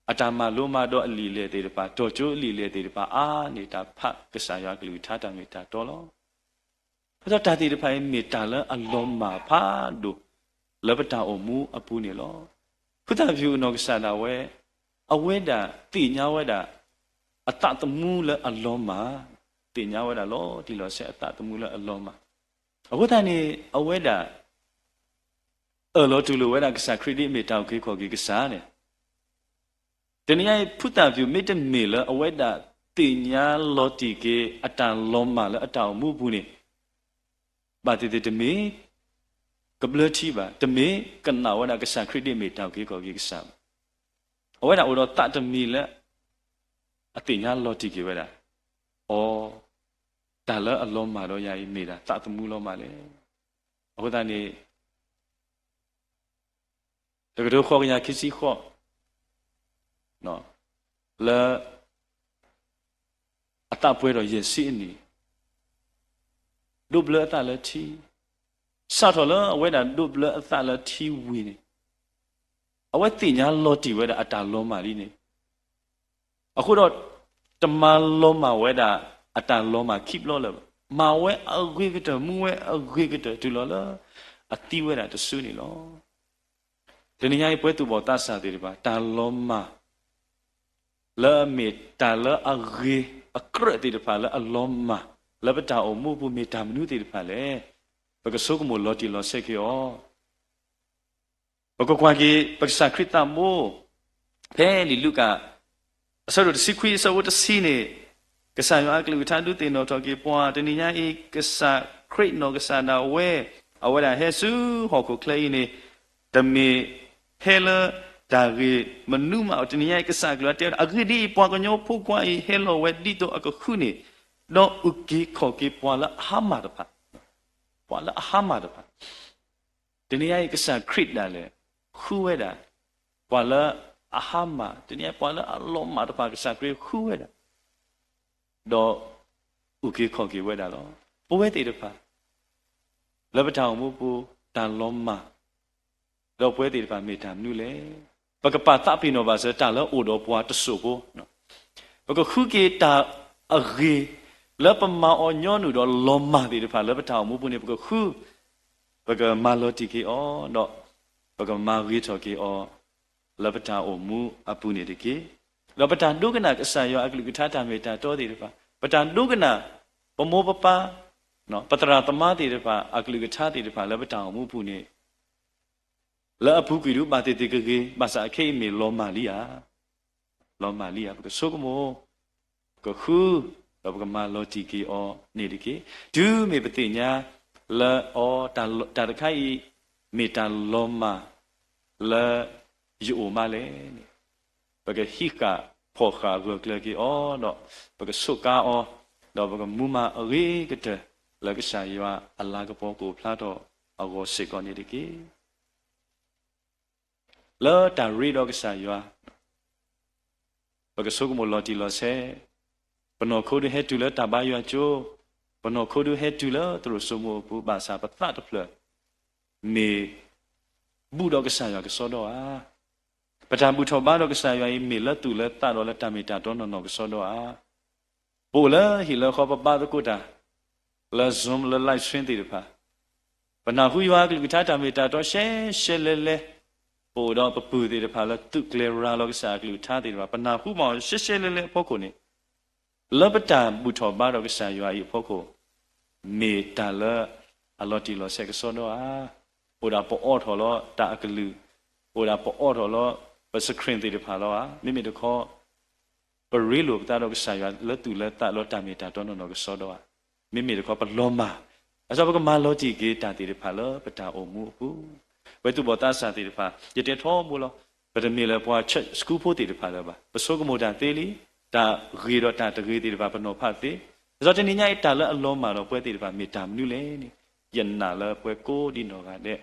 အတၢ်မၤလိမၤဒိးအလံာ်လဲၢ်သ့ၣ်တဖၣ်, တီၢ်ကၠိအလံာ်လဲၢ်သ့ၣ်တဖၣ် အါန့ၢ်တၢ်ဖးကစၢ်ယွၤအကလုၢ်ကထါတၢ်မ့ၢ်တၢ်တီလီၤ. အဃိသတးတၢ်သ့ၣ်တဖၣ်အံၤ မ့ၢ်တၢ်လၢအလီၤမၢ်ဖးဒိၣ် လၢပတၢ်အိၣ်မူအပူၤန့ၣ်လီၤ. ဖုသၣ်ဖၠူၣ်အနီၢ်ကစၢ်ဒၣ်ဝဲ အဝဲဒၣ်သ့ၣ်ညါဝဲဒၣ် အသးသမူလၢအလီၤမၢ်, သ့ၣ်ညါဝဲဒၣ်လီၤတံၢ်လီၤဆဲးအသးသမူလၢအလီၤမၢ်. အဃိသတးန့ၣ် အဝဲဒၣ် အၢၣ်လီၤတူၢ်လိာ်ဝဲဒၣ်ကစၢ်ခရံာ်ဒ်အမ့ၢ်တၢ်အုၣ်က့ၤခီၣ်က့ၤကစၢ်န့ၣ်, တနံၤညါအံၤ ဖုသၣ်ဖၠူၣ်မ့တမ့ၢ်လၢအဝဲဒၣ်သ့ၣ်ညါလီၤတံၢ်က့ၤအတၢ်လီၤမၢ်လၢအတၢ်အိၣ်မူအပူၤန့ၣ် ဘၣ်သ့ၣ်သ့ၣ်တမ့ၢ် ကဘျၢထံဘၣ်, တမ့ၢ်ကနၣ်ဝဲဒၣ်ကစၢ်ခရံာ်ဒ်အမ့ၢ်တၢ်အုၣ်က့ၤခီၣ်က့ၤကစၢ်ဘၣ်. အဝဲဒၣ်အိၣ်ဒီးသးတမံၤလၢ အသ့ၣ်ညါလီၤတံၢ်က့ၤဝဲဒၣ်, အိ, တၢ်လၢအလီၤမၢ်ဒီးယၤအံၤ မ့ၢ်ဒၣ်သးသမူလီၤမၢ်လဲၣ်. အဃိသတးန့ၣ် တကထိဃိးကယၤခံဆံဃိး လၢ အသးပှဲၤဒီးယဲၢ်ဆံအနံၣ်, ဒိးဘျၢအသးလၢထံ, စးထီၣ်လၢအဝဲဒၣ်ဒိးဘျၢအသးလၢထံဝံၤန့ၣ် အဝဲသ့ၣ်ညါလီၤတံၢ်ဝဲဒၣ်အတၢ်လီၤမၢ်လံန့ၣ်, အဃိဒီး တမၤလီၤမၢ်ဝဲဒၣ်အတၢ်လီၤမၢ်ခံဘျီလၢၤဘၣ်. မၤဝဲအဂ့ၤကတၢၢ် မူဝဲအဂ့ၤကတၢၢ် တုၤလီၤလၢအသံဝဲဒၣ်တစုန့ၣ်လီၤ. တနံၤညါအံၤ ပှၤသူၣ်ဘီၣ်သးစၢ်သ့ၣ်တဖၣ် တၢ်လီၤမၢ် လၢအမ့ၢ်တၢ်လၢအဂ့ၤအကြၢးသ့ၣ်တဖၣ်လၢအလီၤမၢ် လၢပတၢ်အိၣ်မူအပူၤမ့ၢ်တၢ်မနုၤသ့ၣ်တဖၣ်လဲၣ်. ပကဆိကမိၣ်လီၤတံၢ်လီၤဆဲးက့ၤအီၤ ပကကွၢ်က့ၤ ပကစၢ်ခရံာ်သးဘိ ဖဲလံာ်လူၤကၣ် အဆၢဒိၣ်တဆံခွံ အဆၢဖိတဆံန့ၣ်, ကစၢ်ယွၤအကလုၢ်ကထါဒုးသ့ၣ်နီၣ်ထီၣ်က့ၤပှၤ တနံၤညါအံၤ ကစၢ်ခရံာ်နီၢ်ကစၢ်ဒၣ်ဝဲ အဝဲဒၣ်ဟဲဆူဟီၣ်ခိၣ်ချၢအံၤန့ၣ် တမ့ၢ်ဟဲလၢတၢ်ဂ့ၢ်မနုၤမး တနံၤညါအံၤ ကစၢ်အကလုၢ်ကထါတဲဝဲဒၣ် အဂ့ၢ်ဒ်အံၤ ပှၤကညီဖိခွါအံၤ ဟဲလီၤဝဲဒ်သိးအကဃုန့ၣ်, ဒီးအုၣ်က့ၤခီၣ်က့ၤပှၤလၢအဟါမၢ်တဖၣ်, ပှၤလၢအဟါမၢ်တဖၣ် တနံၤညါအံၤ ကစၢ်ခရံာ်ဒၣ်လဲာ် ဃုဝဲဒၣ် ပှၤလၢအဟါမၢ်, တနံၤညါအံၤ ပှၤလၢအလီၤမၢ်တဖၣ် ကစၢ်ခရံာ်ဃုဝဲဒၣ်, ဒီးအုၣ်က့ၤခီၣ်က့ၤဝဲဒၣ်လီၤ. ပဝဲသ့ၣ်တဖၣ် လၢပတၢ်အိၣ်မူပူၤ တၢ်လီၤမၢ် ဒီးပဝဲသ့ၣ်တဖၣ်မ့ၢ်တၢ်မနုၤလဲၣ်. ပကပာ်သးပ့ၤနီၣ်ဘၣ်စ့ၢ် တၢ်လၢအိၣ်ဒီးပှၤတစိၢ်ဖိ, ပကဃုက့ၤတၢ်အဂ့ၤ လၢပမၤအီၤညီနုၢ်ဒီးလီၤမၢ်သ့ၣ်တဖၣ်လၢပတၢ်အိၣ်မူပူၤန့ၣ် ပကဃု, ပကမၤလီၤတံၢ်က့ၤအီၤ, ဒီးပကမၤဂ့ၤထီၣ်က့ၤအီၤ လၢပတၢ်အိၣ်မူအပူၤန့ၣ်တက့ၢ်. ဒီးပတၢ်ဒိကနၣ်ကစၢ်ယွၤအကလုၢ်ကထါတၢ်မ့ၢ်တၢ်တီသ့ၣ်တဖၣ်, ပတၢ်ဒိကနၣ် ပမိၢ်ပပၢ် ပသရၣ်သမါသ့ၣ်တဖၣ် အကလုၢ်ကထါသ့ၣ်တဖၣ်လၢပတၢ်အိၣ်မူပူၤန့ၣ် လၢအပူၤကွံာ်ဒုးဘၣ်သ့ၣ်သ့ၣ်ကဂ့ၤ, ဘၣ်ဆၣ်အခဲအံၤမ့ၢ်လီၤမၢ်လံဧါ, လီၤမၢ်လံဧါ. ပကဆိကမိၣ်, ပကဃု, ဒီးပကမၤလီၤတံၢ်က့ၤအီၤန့ၣ်တက့ၢ်. တုၤမ့ၢ်ပသ့ၣ်ညါလၢအီၤ တၢ်တခါအံၤ မ့ၢ်တၢ်လီၤမၢ် လၢယအိၣ်မးလဲၣ်န့ၣ်, ပကဟံးဃာ်ဖီၣ်ဃာ်ဂၢၢ်ကျၢၤက့ၤအီၤ, ဒီးပကဆိးကါအီၤ, ဒီးပကမူမၤအဂ့ၤကတၢၢ် လၢကစၢ်ယွၤအလၤကပီၤကအိၣ်ဖျါထီၣ်အဂီၢ်စ့ၢ်ကီးန့ၣ်တက့ၢ်. လၢတၢ်ရ့ဒီးကစၢ်ယွၤ ပကဆိကမိၣ်လီၤတံၢ်လီၤဆဲး, ပနီၢ်ခိဒုးဟဲတုၤလၢတၢ်ဘါယွၤကၠိ, ပနီၢ်ခိဒုးဟဲတုၤလၢသရိာ်စိမိၤအပူၤ ဘၣ်ဆၣ်ပသးတဖျၢၣ် မ့ၢ်ဘူၣ်ဒီးကစၢ်ယွၤကစီဒီဧါ. ပတၢ်ဘူၣ်ထီၣ်ဘါဒီးကစၢ်ယွၤအံၤ မ့ၢ်လၢသူၣ်လၢသးဒီးလၢတၢ်မ့ၢ်တၢ်တီနီၢ်နီၢ်ကစီဒီဧါ. ပအိၣ်လၢဟံၣ်လၢဃီ ပဘါသကိးတၢ် လၢ Zoom လၢ live stream သ့ၣ်တဖၣ်, ပနၢ်ဟူယွၤအကလုၢ်ကထါတၢ်မ့ၢ်တၢ်တီရှဲရှဲလဲလဲ, ပအိၣ်ဒီးပပုၢ်သ့ၣ်တဖၣ်လၢသုးကျဲၤရၤလီၤကစၢ်အကလုၢ်ကထါသ့ၣ်တဖၣ် ပနၢ်ဟူဘၣ်အီၤရှဲရှဲလဲလဲအဖီခိၣ်န့ၣ်, လၢပတၢ်ဘူၣ်ထီၣ်ဘါဒီးကစၢ်ယွၤအံၤအဖီခိၣ်, မ့ၢ်တၢ်လၢအလီၤတံၢ်လီၤဆဲးကစီဒီဧါ. အိၣ်ဒၣ်ပအိးထီၣ်လီၤတၢ်အကလုၢ်, အိၣ်ဒၣ်ပအိးထီၣ်လီၤပ screen သ့ၣ်တဖၣ်လီၤဧါ. မ့မ့ၢ်တခီ ပရ့လိာ်ပသးဒီးကစၢ်ယွၤလၢသူၣ်လၢသးလၢတၢ်မ့ၢ်တၢ်တီနီၢ်နီၢ်ကစီဒီဧါ. မ့မ့ၢ်တခီပလီၤမၢ်, အစးပကမၤလီၤတံၢ်က့ၤတၢ်သ့ၣ်တဖၣ်လၢပတၢ်အိၣ်မူအပူၤ, ပှၤသူၣ်ဘီၣ်သးစၢ်သ့ၣ်တဖၣ်, ယတဲထီဘိလီၤ, ပတမ့ၢ်လၢပှၤ church school ဖိသ့ၣ်တဖၣ်လၢၤဘၣ်. ပဆိကမိၣ်တၢ်သ့လံ, တၢ်ဂ့ၤဒီးတၢ်တဂ့ၤသ့ၣ်တဖၣ် ပနီၤဖးသ့, ဒီးတနံၤညါအံၤ တၢ်လၢအလီၤမၢ်ဒီးပဝဲသ့ၣ်တဖၣ် မ့ၢ်တၢ်မနုၤလဲၣ်န့ၣ်, ယနာ်လၢပဝဲကိးဒံနီၢ်ဂၤဒဲး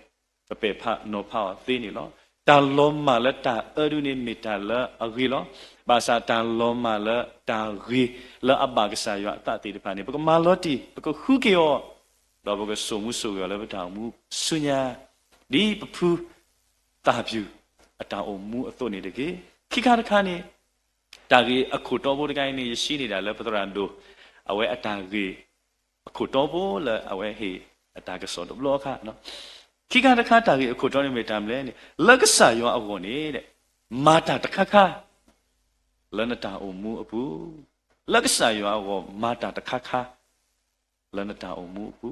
ပပဲာ်ဖးနီၤဖးအီၤသ့န့ၣ်လီၤ. တၢ်လီၤမၢ်လၢတၢ်အၢဒုန့ၣ် မ့ၢ်တၢ်လၢအဂ့ၤလီၤ. ဘၣ်ဆၣ်တၢ်လီၤမၢ်လၢတၢ်ဂ့ၤလၢအဘၣ်ကစၢ်ယွၤအသးသ့ၣ်တဖၣ်န့ၣ် ပကမၤလီၤတံၢ်, ပကဃုက့ၤအီၤ, ဒီးပကစိာ်မူစိာ်ဂဲၤအီၤလၢပတၢ်အိၣ်မူဆူညါ, ဒ်ပဖုသၣ်ပျုၢ်အတၢ်အိၣ်မူအသိးန့ၣ်တက့ၢ်. ခံခါတခါန့ၣ်, တၢ်ဂ့ၢ်အခိၣ်တီဘိတခါအံၤန့ၣ် ယဟံးန့ၢ်ဒၣ်လၢပသရၣ်ဒိၣ် အဝဲအတၢ်ဂ့ၢ်အခိၣ်တီဘိလၢအဝဲဟ့ၣ်အတၢ်ကစီၣ်တဘျီအခါ, ခံခါတခါတၢ်ဂ့ၢ်အခိၣ်တီန့ၣ်မ့ၢ်တၢ်မနုၤလဲၣ်န့ၣ်, လၢကစၢ်ယွၤအဂီၢ်န့ၣ် မၤတၢ်တခါခါ လၢနတၢ်အိၣ်မူအပူၤ, လၢကစၢ်ယွၤအဂီၢ် မၤတၢ်တခါခါ လၢနတၢ်အိၣ်မူအပူ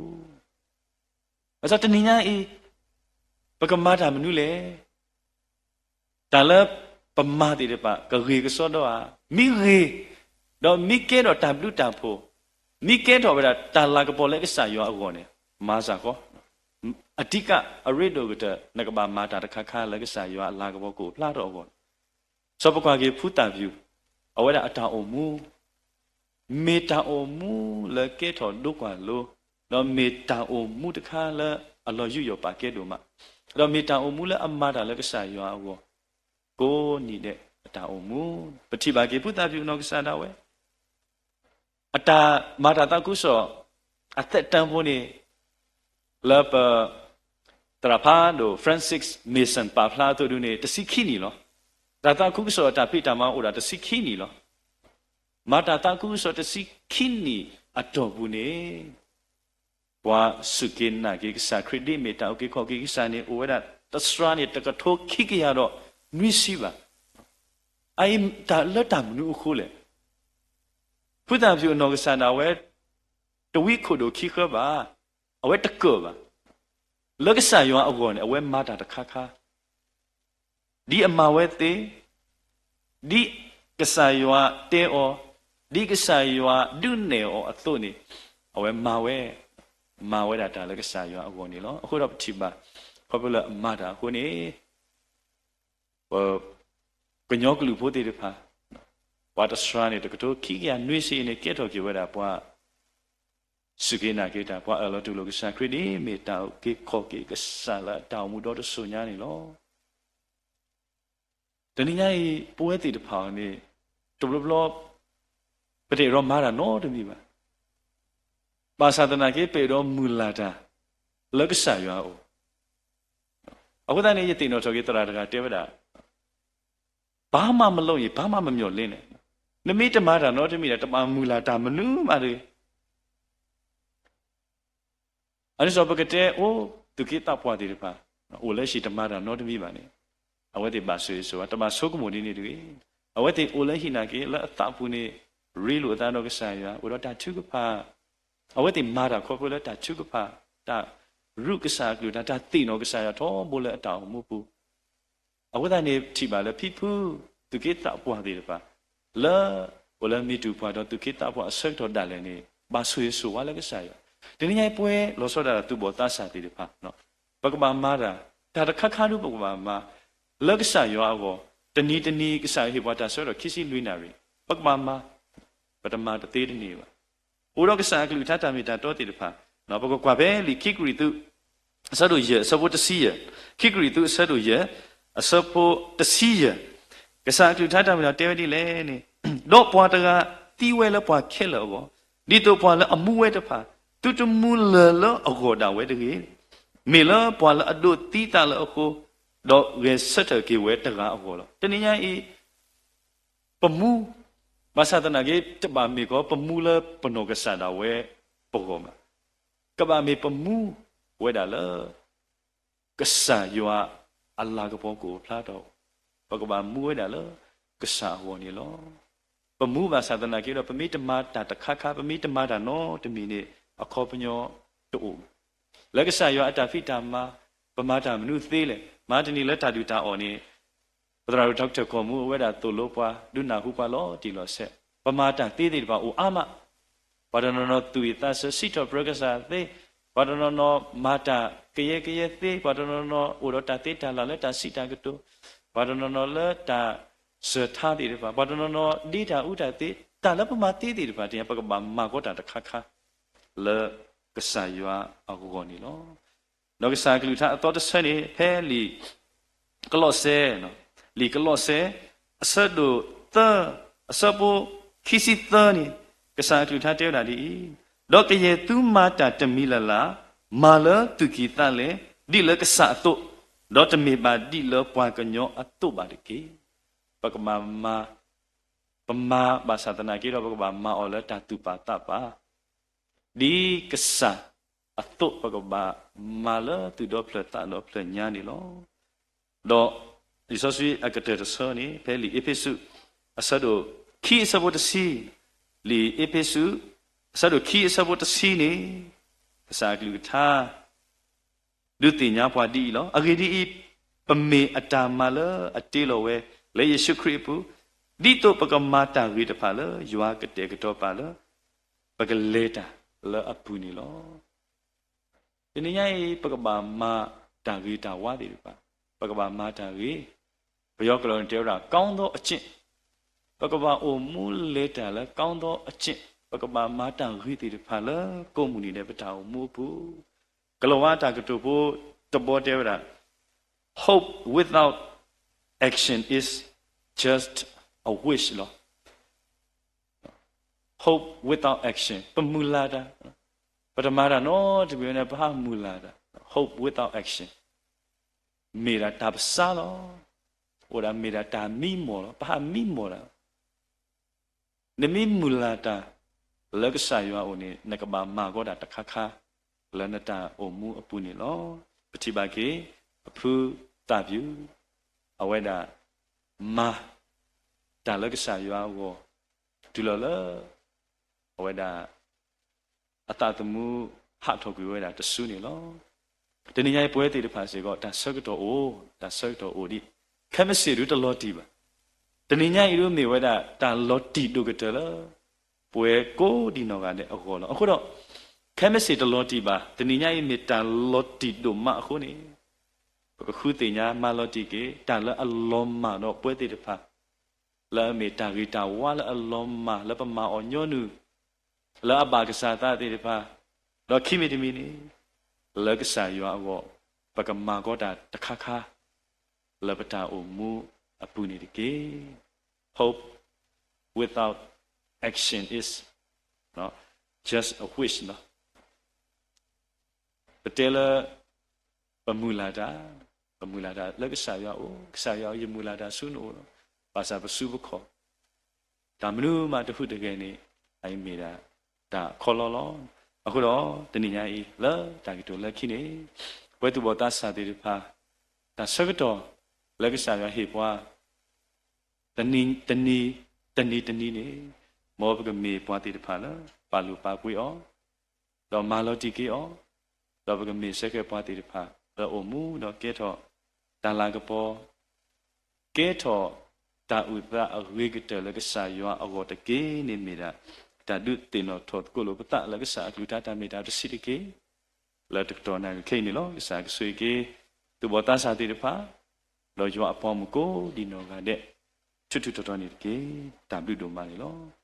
ၤ. ဘၣ်ဆၣ်တနံၤညါအံၤ ပကမၤတၢ်မနုၤလဲၣ်. တၢ်လၢပမၤသ့ၣ်တဖၣ် ကဂ့ၤကစီဒီဧါ, မ့ၢ်ဂ့ၤ, ဒီးမ့ၢ်ကဲထီၣ်တၢ်ဘျုးတၢ်ဖှိၣ်, မ့ၢ်ကဲထီၣ်ဝဲဒၣ်တၢ်လၤကပီၤလၢကစၢ်ယွၤအဂီၢ်န့ၣ် မၤစ့ၢ်ကီး, အဓိက အရ့ဒိၣ်ကတၢၢ် နကဘၣ်မၤတၢ်တခါခါလၢကစၢ်ယွၤအလၤကပီၤကအိၣ်ဖျါထီၣ်အဂီၢ်. စီၤပကွၢ်က့ၤဖုသၣ်ပျုၢ် အဝဲဒၣ်အတၢ်အိၣ်မူ မ့ၢ်တၢ်အိၣ်မူလၢကဲထီၣ်ဒိကွၢ်လိ, ဒီးမ့ၢ်တၢ်အိၣ်မူတခါလၢအလီၤယူးယီၣ်ပာ်ကဲဒိၣ်မး, ဒီးမ့ၢ်တၢ်အိၣ်မူလၢအမၤတၢ်လၢကစၢ်ယွၤအဂီၢ် ကိးနံၤဒဲးအတၢ်အိၣ်မူ. ပထံၣ်ဘၣ်က့ၤဖုသၣ်ပျုၢ်အနီၢ်ကစၢ်ဒၣ်ဝဲ အတၢ်မၤတၢ်သးခုကစီၣ် အသက်တမ်းဖိန့ၣ် လၢပ သရၣ်ဖးဒိၣ် Francis Mason ပာ်ဖျါအသိးဒုန့ၣ် တဆံခံနံၣ်လီၤ. တၢ်သးခုကစီၣ်အတၢ်ဖံးတၢ်မၤအိၣ်ဒၣ်တဆံခံနံၣ်လီၤ. မၤတၢ်သးခုကစီၣ်တဆံခံနံၣ်အတီၢ်ပူၤန့ၣ် ပှၤစူၢ်က့ၤနာ်က့ၤကစၢ်ခရံာ်ဒ်မ့ၢ်တၢ်အုၣ်က့ၤခီၣ်က့ၤကစၢ်န့ၣ် အိၣ်ဝဲဒၣ်တစှၤန့ၣ် တကထိခံကယၤဒီးနွံဆံဘၣ်. အအံၤတၢ်လၢတၢ်မနုၤအဃိလဲၣ်. ဖုသၣ်ပျုၢ်အနီၢ်ကစၢ်ဒၣ်ဝဲ တဝံခိၣ်ဒိၣ်ခံဃၢဘၣ်, အဝဲတကၢၣ်ဘၣ်. လၢကစၢ်ယွၤအဂီၢ်န့ၣ် အဝဲမၤတၢ်တခါခါ ဒ်အမၤဝဲသ့, ဒ်ကစၢ်ယွၤတဲအီၤ, ဒ်ကစၢ်ယွၤဒုးနဲၣ်အီၤအသိးန့ၣ် အဝဲမၤဝဲ, မၤဝဲဒၣ်တၢ်လၢကစၢ်ယွၤအဂီၢ်န့ၣ်လီၤ. အဃိဒီးပထံၣ်ဘၣ် ခီဖျိလၢအမၤတၢ်အဃိန့ၣ် ပ ကညီကလုာ်ဖိသ့ၣ်တဖၣ် ပှၤတစှၤန့ၣ် တကထိခံကယၤနွံဆံအံၤန့ၣ် ကဲထီၣ်က့ၤဝဲဒၣ်ပှၤ စူၢ်က့ၤနာ်က့ၤတၢ် ပှၤအၢၣ်လီၤတူၢ်လိာ်ကစၢ်ခရံာ်ဒ်မ့ၢ်တၢ်အုၣ်က့ၤခီၣ်က့ၤကစၢ်လၢအတၢ်အိၣ်မူဒီတစိၤညါန့ၣ်လီၤ. တနံၤညါအံၤ ပဝဲသ့ၣ်တဖၣ်အံၤန့ၣ် တဘျီဘျီ ပတအဲၣ်ဒိးမၤတၢ်နီတမံၤဘၣ်. ဘၣ်ဆၣ်သနာ်က့ ပအဲၣ်ဒိးမုၢ်လၢ်တၢ် လၢကစၢ်ယွၤအအိၣ်. အဃိသတးန့ၣ် ယသ့ၣ်နီၣ်ထီၣ်က့ၤသရၣ်တဂၤတဲဝဲဒၣ် ဘာမှမလုပ်ရင် ဘာမှမမျှော်လင့်နဲ့. နမ့ၢ်တမၤတၢ်နီတမံၤဒီး တဘၣ်မုၢ်လၢ်တၢ်မနုၤမးတဂ့ၤ. အဒ်သိးပကတဲအိၣ် သူၣ်က့သးပှၢ်သ့ၣ်တဖၣ် အိၣ်လၢဟံၣ်တမၤတၢ်နီတမံၤဘၣ်န့ၣ် အဝဲသ့ၣ်ဘၣ်ဆိၣ်ဂ့ၤဆိၣ်ဝါ တဘၣ်ဆိကမိၣ်ဒ်န့ၣ်တဂ့ၤ. အဝဲသ့ၣ်အိၣ်လၢဟံၣ်နာ်က့ လၢအသးပူၤန့ၣ် ရ့လိာ်အသးဒီးကစၢ်ယွၤ အိၣ်ဒီးတၢ်ထုကဖၣ်. အဝဲသ့ၣ်မၤတၢ်ခီဖျိလၢတၢ်ထုကဖၣ် တၢ်ရူးကစၢ်အကလုၢ်ကထါ တၢ်သ့ၣ်နီၣ်ကစၢ်ယွၤထီဘိလၢအတၢ်အိၣ်မူပူၤ အဃိသတးန့ၣ် ထံၣ်ဘၣ်လၢဖံဖု သူၣ်က့သးပှၢ်သ့ၣ်တဖၣ် လၢ အိၣ်လၢမံၤတူာ်ပှၢ်ဒီးသူၣ်က့သးပှၢ်အဆၢကတီၢ်ဒၣ်လဲာ်န့ၣ် ဘၣ်ဆိၣ်ဂ့ၤဆိၣ်ဝါလၢကစၢ်ယွၤ. တနံၤညါအံၤပဝဲလီၤဆီဒၣ်တၢ်သူၣ်ဘီၣ်သးစၢ်သ့ၣ်တဖၣ် ပကဘၣ်မၤတၢ် တၢ်တခါခါဒုပကဘၣ်မၤ လၢကစၢ်ယွၤအဂီၢ် တနံၤတနံၤကစၢ်ယွၤဟ့ၣ်ပှၤတၢ်ဆၢကတီၢ်ခံဆံလွံၢ်နၣ်ရံၣ် ပကဘၣ်မၤ ပတမၤတသ့တန့ၢ်ဘၣ်. အိၣ်ဒီးကစၢ်အကလုၢ်ကထါတၢ်မ့ၢ်တၢ်တီသ့ၣ်တဖၣ် ပကကွၢ်ဖဲလံာ်ခံကရံၣ်သူး အဆၢဒိၣ်ယဲၢ် အဆၢဖိတဆံယဲၢ်, ခံကရံၣ်သူးအဆၢဒိၣ်ယဲၢ် အဆၢဖိတဆံယဲၢ်, ကစၢ်အကလုၢ်ကထါတၢ်မ့ၢ်တၢ်တဲဝဲဒ်လဲၣ်န့ၣ်, ဒီးပှၤတဂၤသံဝဲလၢပှၤခဲလၢာ်အဂီၢ်, ဒ်သိးပှၤလၢအမူဝဲတဖၣ် သုတမူလၢၤလၢအဂီၢ်ဒၣ်ဝဲတဂ့ၤ, မ့ၢ်လၢပှၤလၢအဒိးသံသးလၢအဃိ, ဒီးဂဲၤဆၢထၢၣ်က့ၤဝဲတဂၤအဂီၢ်လီၤ. တနံၤညါအံၤ ပမူ, ဘၣ်ဆၣ်သနာ်က့ တဘၣ်မ့ၢ်ကီး ပမူလၢပနီၢ်ကစၢ်ဒၣ်ဝဲပဂီၢ်ဘၣ်. ကဘၣ်မ့ၢ်ပမူဝဲဒၣ်လၢ ကစၢ်ယွၤအလၤကပီၤကအိၣ်ဖျါထီၣ်, ပကဘၣ်မူဝဲဒၣ်လၢကစၢ်အဂီၢ်န့ၣ်လီၤ. ပမူဘၣ်ဆၣ်သနာ်က့ဒီး ပမ့ၢ်တမၤတၢ်တခါခါ ပမ့ၢ်တမၤတၢ်နီတမံၤန့ၣ် အခီပညီတအိၣ်ဘၣ်. လၢကစၢ်ယွၤအတၢ်ဖံးတၢ်မၤ ပမၤတၢ်မနုၤသ့လဲၣ်. မဟါတနံၤလၢတၢ်ဒုၣ်တၢ်အီၣ်န့ၣ် ပသရၣ်ဒိၣ် Doctor ကီၢ်မူ အဝဲဒၣ်သိၣ်လိပှၤ ဒုးနၢ်ဟူပှၤလီၤတံၢ်လီၤဆဲး, ပမၤတၢ်သ့သ့ၣ်တဖၣ်အိၣ်အါမး, ပှၤတနီၤနီၤသူၣ်ဝံၣ်သးစၢၤ စံးထီၣ်ပတြၢၤကစၢ်သ့, ပှၤတနီၤနီၤမၤတၢ်ကယဲကယဲသ့, ပှၤတနီၤနီၤအိၣ်ဒီးတၢ်သ့တၢ်လၢ်လၢတၢ်စံးတၢ်ကတိၤ, ပှၤတနီၤနီၤလၢတၢ်စၢၤထါသ့ၣ်တဖၣ်, ပှၤတနီၤနီၤဒ့တၢ်အူတၢ်သ့, တၢ်လၢပမၤသ့သ့ၣ်တဖၣ် တညါ ပကဘၣ်မၤကီတၢ်တခါခါ လၢကစၢ်ယွၤအဂီၢ်န့ၣ်လီၤ. ဒီးကစၢ်အကလုၢ်ကထါအသီတဆၢန့ၣ် ဖဲလံာ်ကလီးစဲ, လံာ်ကလီးစဲ အဆၢဒိၣ်သၢ အဆၢဖိခံဆံသၢန့ၣ် ကစၢ်အကလုၢ်ကထါတဲဝဲဒၣ်ဒ်အံၤ, ဒီးကယဲၢ်သုမၤတၢ်တမံၤလၢ်လၢ်, မၤလၢသူၣ်ကံၢ်သးလဲ, ဒ်လၢကစၢ်အသိး, ဒီးတမ့ၢ်ဘၣ်ဒ်လၢပှၤကညီအသိးဘၣ်တက့ၢ်. ပကမၤ ပမၤဘၣ်ဆၣ်သနာ်က့ဒီး ပကဘၣ်မၤအီၤလၢတၢ်သူၣ်ပာ်သးပာ် ဒ်ကစၢ်အသိး ပကဘၣ်မၤလၢသူၣ်ဒီဖျၢၣ်သးဒီဖျၢၣ်ညါန့ၣ်လီၤ. ဒီးလံာ်စီဆှံအကတၢၢ်တဆၢန့ၣ် ဖဲလံာ်အ့းဖ့းစူး အဆၢဒိၣ်ခံအဆၢဖိတဆံ, လံာ်အ့းဖ့းစူး အဆၢဒိၣ်ခံအဆၢဖိတဆံန့ၣ် ကစၢ်အကလုၢ်ကထါ ဒုးသ့ၣ်ညါပှၤဒ်အံၤလီၤ. အဂ့ၢ်ဒ်အံၤ, ပမ့ၢ်အတၢ်မၤလၢအတ့လီၤဝဲ လၢယ့ၣ်ၡူးခရံာ်အပူၤ, ဒ်သိးပကမၤတၢ်ဂ့ၤတဖၣ်လၢယွၤကတဲာ်ကတီၤပာ်လၢ ပကလဲၤတၢ်လၢအပူၤန့ၣ်လီၤ. တနံၤညါအံၤ ပကဘၣ်မၤတၢ်ဂ့ၤတၢ်ဝါသ့ၣ်တဖၣ်, ပကဘၣ်မၤတၢ်ဂ့ၤ, ပယီၤကလုၢ်န့ၣ်တဲဝဲဒၣ် ကောင်းသောအကျင့်, ပကဘၣ်အိၣ်မူလဲၤတၢ်လၢ ကောင်းသောအကျင့်, ပကဘၣ်မၤတၢ်ဂ့ၤသ့ၣ်တဖၣ်လၢကိးမုၢ်နံၤဒဲး ပတၢ်အိၣ်မူအပူၤ, ကလီၤဝါတၢ်ကတိၤဖိတဘီတဲဝဲဒၣ် Hope without action is just a wish လီၤ. Hope without action ပမုၢ်လၢ်တၢ်, ပတမၤတၢ်နီတမံၤန့ၣ် ပဟးမုၢ်လၢ်တၢ်, hope without action မ့ၢ်ဒၣ်တၢ်ပစၢ်လီၤ. အိၣ်ဒၣ်မ့ၢ်ဒၣ်တၢ်မံမီၢ်လီၤ, ပဟးမံမီၢ်တၢ် နမ့ၢ်မုၢ်လၢ်တၢ်လၢကစၢ်ယွၤအအိၣ်န့ၣ် နကဘၣ်မၤကီတၢ်တခါခါ လၢနတၢ်အိၣ်မူအပူၤန့ၣ်လီၤ. ပထံၣ်ဘၣ်က့ၤ အဖုသၣ်ပျုၢ် အဝဲဒၣ် မၤတၢ်လၢကစၢ်ယွၤအဂီၢ် တုၤလီၤလၢ အဝဲဒၣ် အသးသမူဟးထီၣ်ကွံာ်ဝဲဒၣ်တစုန့ၣ်လီၤ. တနံၤညါအံၤပဝဲသ့ၣ်တဖၣ်စ့ၢ်ကီး တၢ်ဆၢကတီၢ်အိၣ်, တၢ်ဆၢကတီၢ်အိၣ်ဒံး, ခဲမုၢ်ဆ့ၣ်ဒုတလီၤတံၢ်ဘၣ်. တနံၤညါအံၤဒုမ့ၢ်ဝဲဒၣ်တၢ်လီၤတံၢ်ဒိၣ်ကတၢၢ်လၢ ပဝဲကိးဒံးနီၢ်ဂၤဒဲးအဂီၢ်လီၤ. အဃိဒီး ခဲမုၢ်ဆ့ၣ်တလီၤတံၢ်ဘၣ်, တနံၤညါအံၤမ့ၢ်တၢ်လီၤတံၢ်ဒိၣ်မးအဃိန့ၣ် ပကဃုသ့ၣ်ညါမၤလီၤတံၢ်က့ၤ တၢ်လၢအလီၤမၢ်ဒီးပဝဲသ့ၣ်တဖၣ် လၢအမ့ၢ်တၢ်ဂ့ၤတၢ်ဝါလၢအလီၤမၢ်လၢပမၤအီၤညီနုၢ် လၢအဘၣ်ကစၢ်သးသ့ၣ်တဖၣ်, ဒီးခံမံၤတမံၤန့ၣ် လၢကစၢ်ယွၤအဂီၢ် ပကမၤကီတၢ်တခါခါ လၢပတၢ်အိၣ်မူအပူၤန့ၣ်တက့ၢ်. Hope without action is just a wish ပတဲလၢ ပမုၢ်လၢ်တၢ်, ပမုၢ်လၢ်တၢ်လၢကစၢ်ယွၤအအိၣ်, ကစၢ်ယွၤဧၢ ယမုၢ်လၢ်တၢ်ဆူနအိၣ်လီၤ. ဘၣ်ဆၣ်ပစုပခီၣ် တၢ်မနုၤမးတဟူးတဂဲၤန့ၣ် အအံၤမ့ၢ်ဒၣ်တၢ်ခီလီလီၤ. အဃိဒီး တနံၤညါအံၤ လၢတၢ်ကတိၤလၢခံန့ၣ် ပဝဲသူၣ်ဘီၣ်သးစၢ်သ့ၣ်တဖၣ် တၢ်ဆၢကတီၢ် လၢကစၢ်ယွၤဟ့ၣ်ပှၤ တနံၤ တနံၤ တနံၤတနံၤန့ၣ် မ်ပကမ့ၢ်ပှၤသ့ၣ်တဖၣ်လၢ ပာ်လုၢ်ပာ်ပှ့ၤအီၤ ဒီးမၤလီၤတံၢ်က့ၤအီၤ, ဒီးပကမ့ၢ်စ့ၢ်ကီးပှၤသ့ၣ်တဖၣ် လၢအိၣ်မူဒီးကဲထီၣ် တၢ်လၤကပီၤ ကဲထီၣ်တၢ်အုၣ်သးအဂ့ၤကတၢၢ်လၢကစၢ်ယွၤအဂီၢ်တက့ၢ်န့ၣ်မ့ၢ်ဒၣ် တၢ်ဒုးသ့ၣ်နီၣ်ထီၣ်သကိးလိာ်ပသးလၢကစၢ်အကလုၢ်ကထါတၢ်မ့ၢ်တၢ်တဆံးတက့ၢ်. လၢတကတီၢ်နၣ်ရံၣ်ခဲအံၤန့ၣ်လီၤ. ကစၢ်ကဆိၣ်ဂ့ၤက့ၤ သူၣ်ဘီၣ်သးစၢ်သ့ၣ်တဖၣ် ဒီးယွၤအပှၤမုၣ်ကိးဒံးနီၢ်ဂၤဒဲး ထူးထူးတီၤတီၤန့ၣ်တက့ၢ်. တၢ်ဘျုးဒိၣ်မးန့ၣ်လီၤ.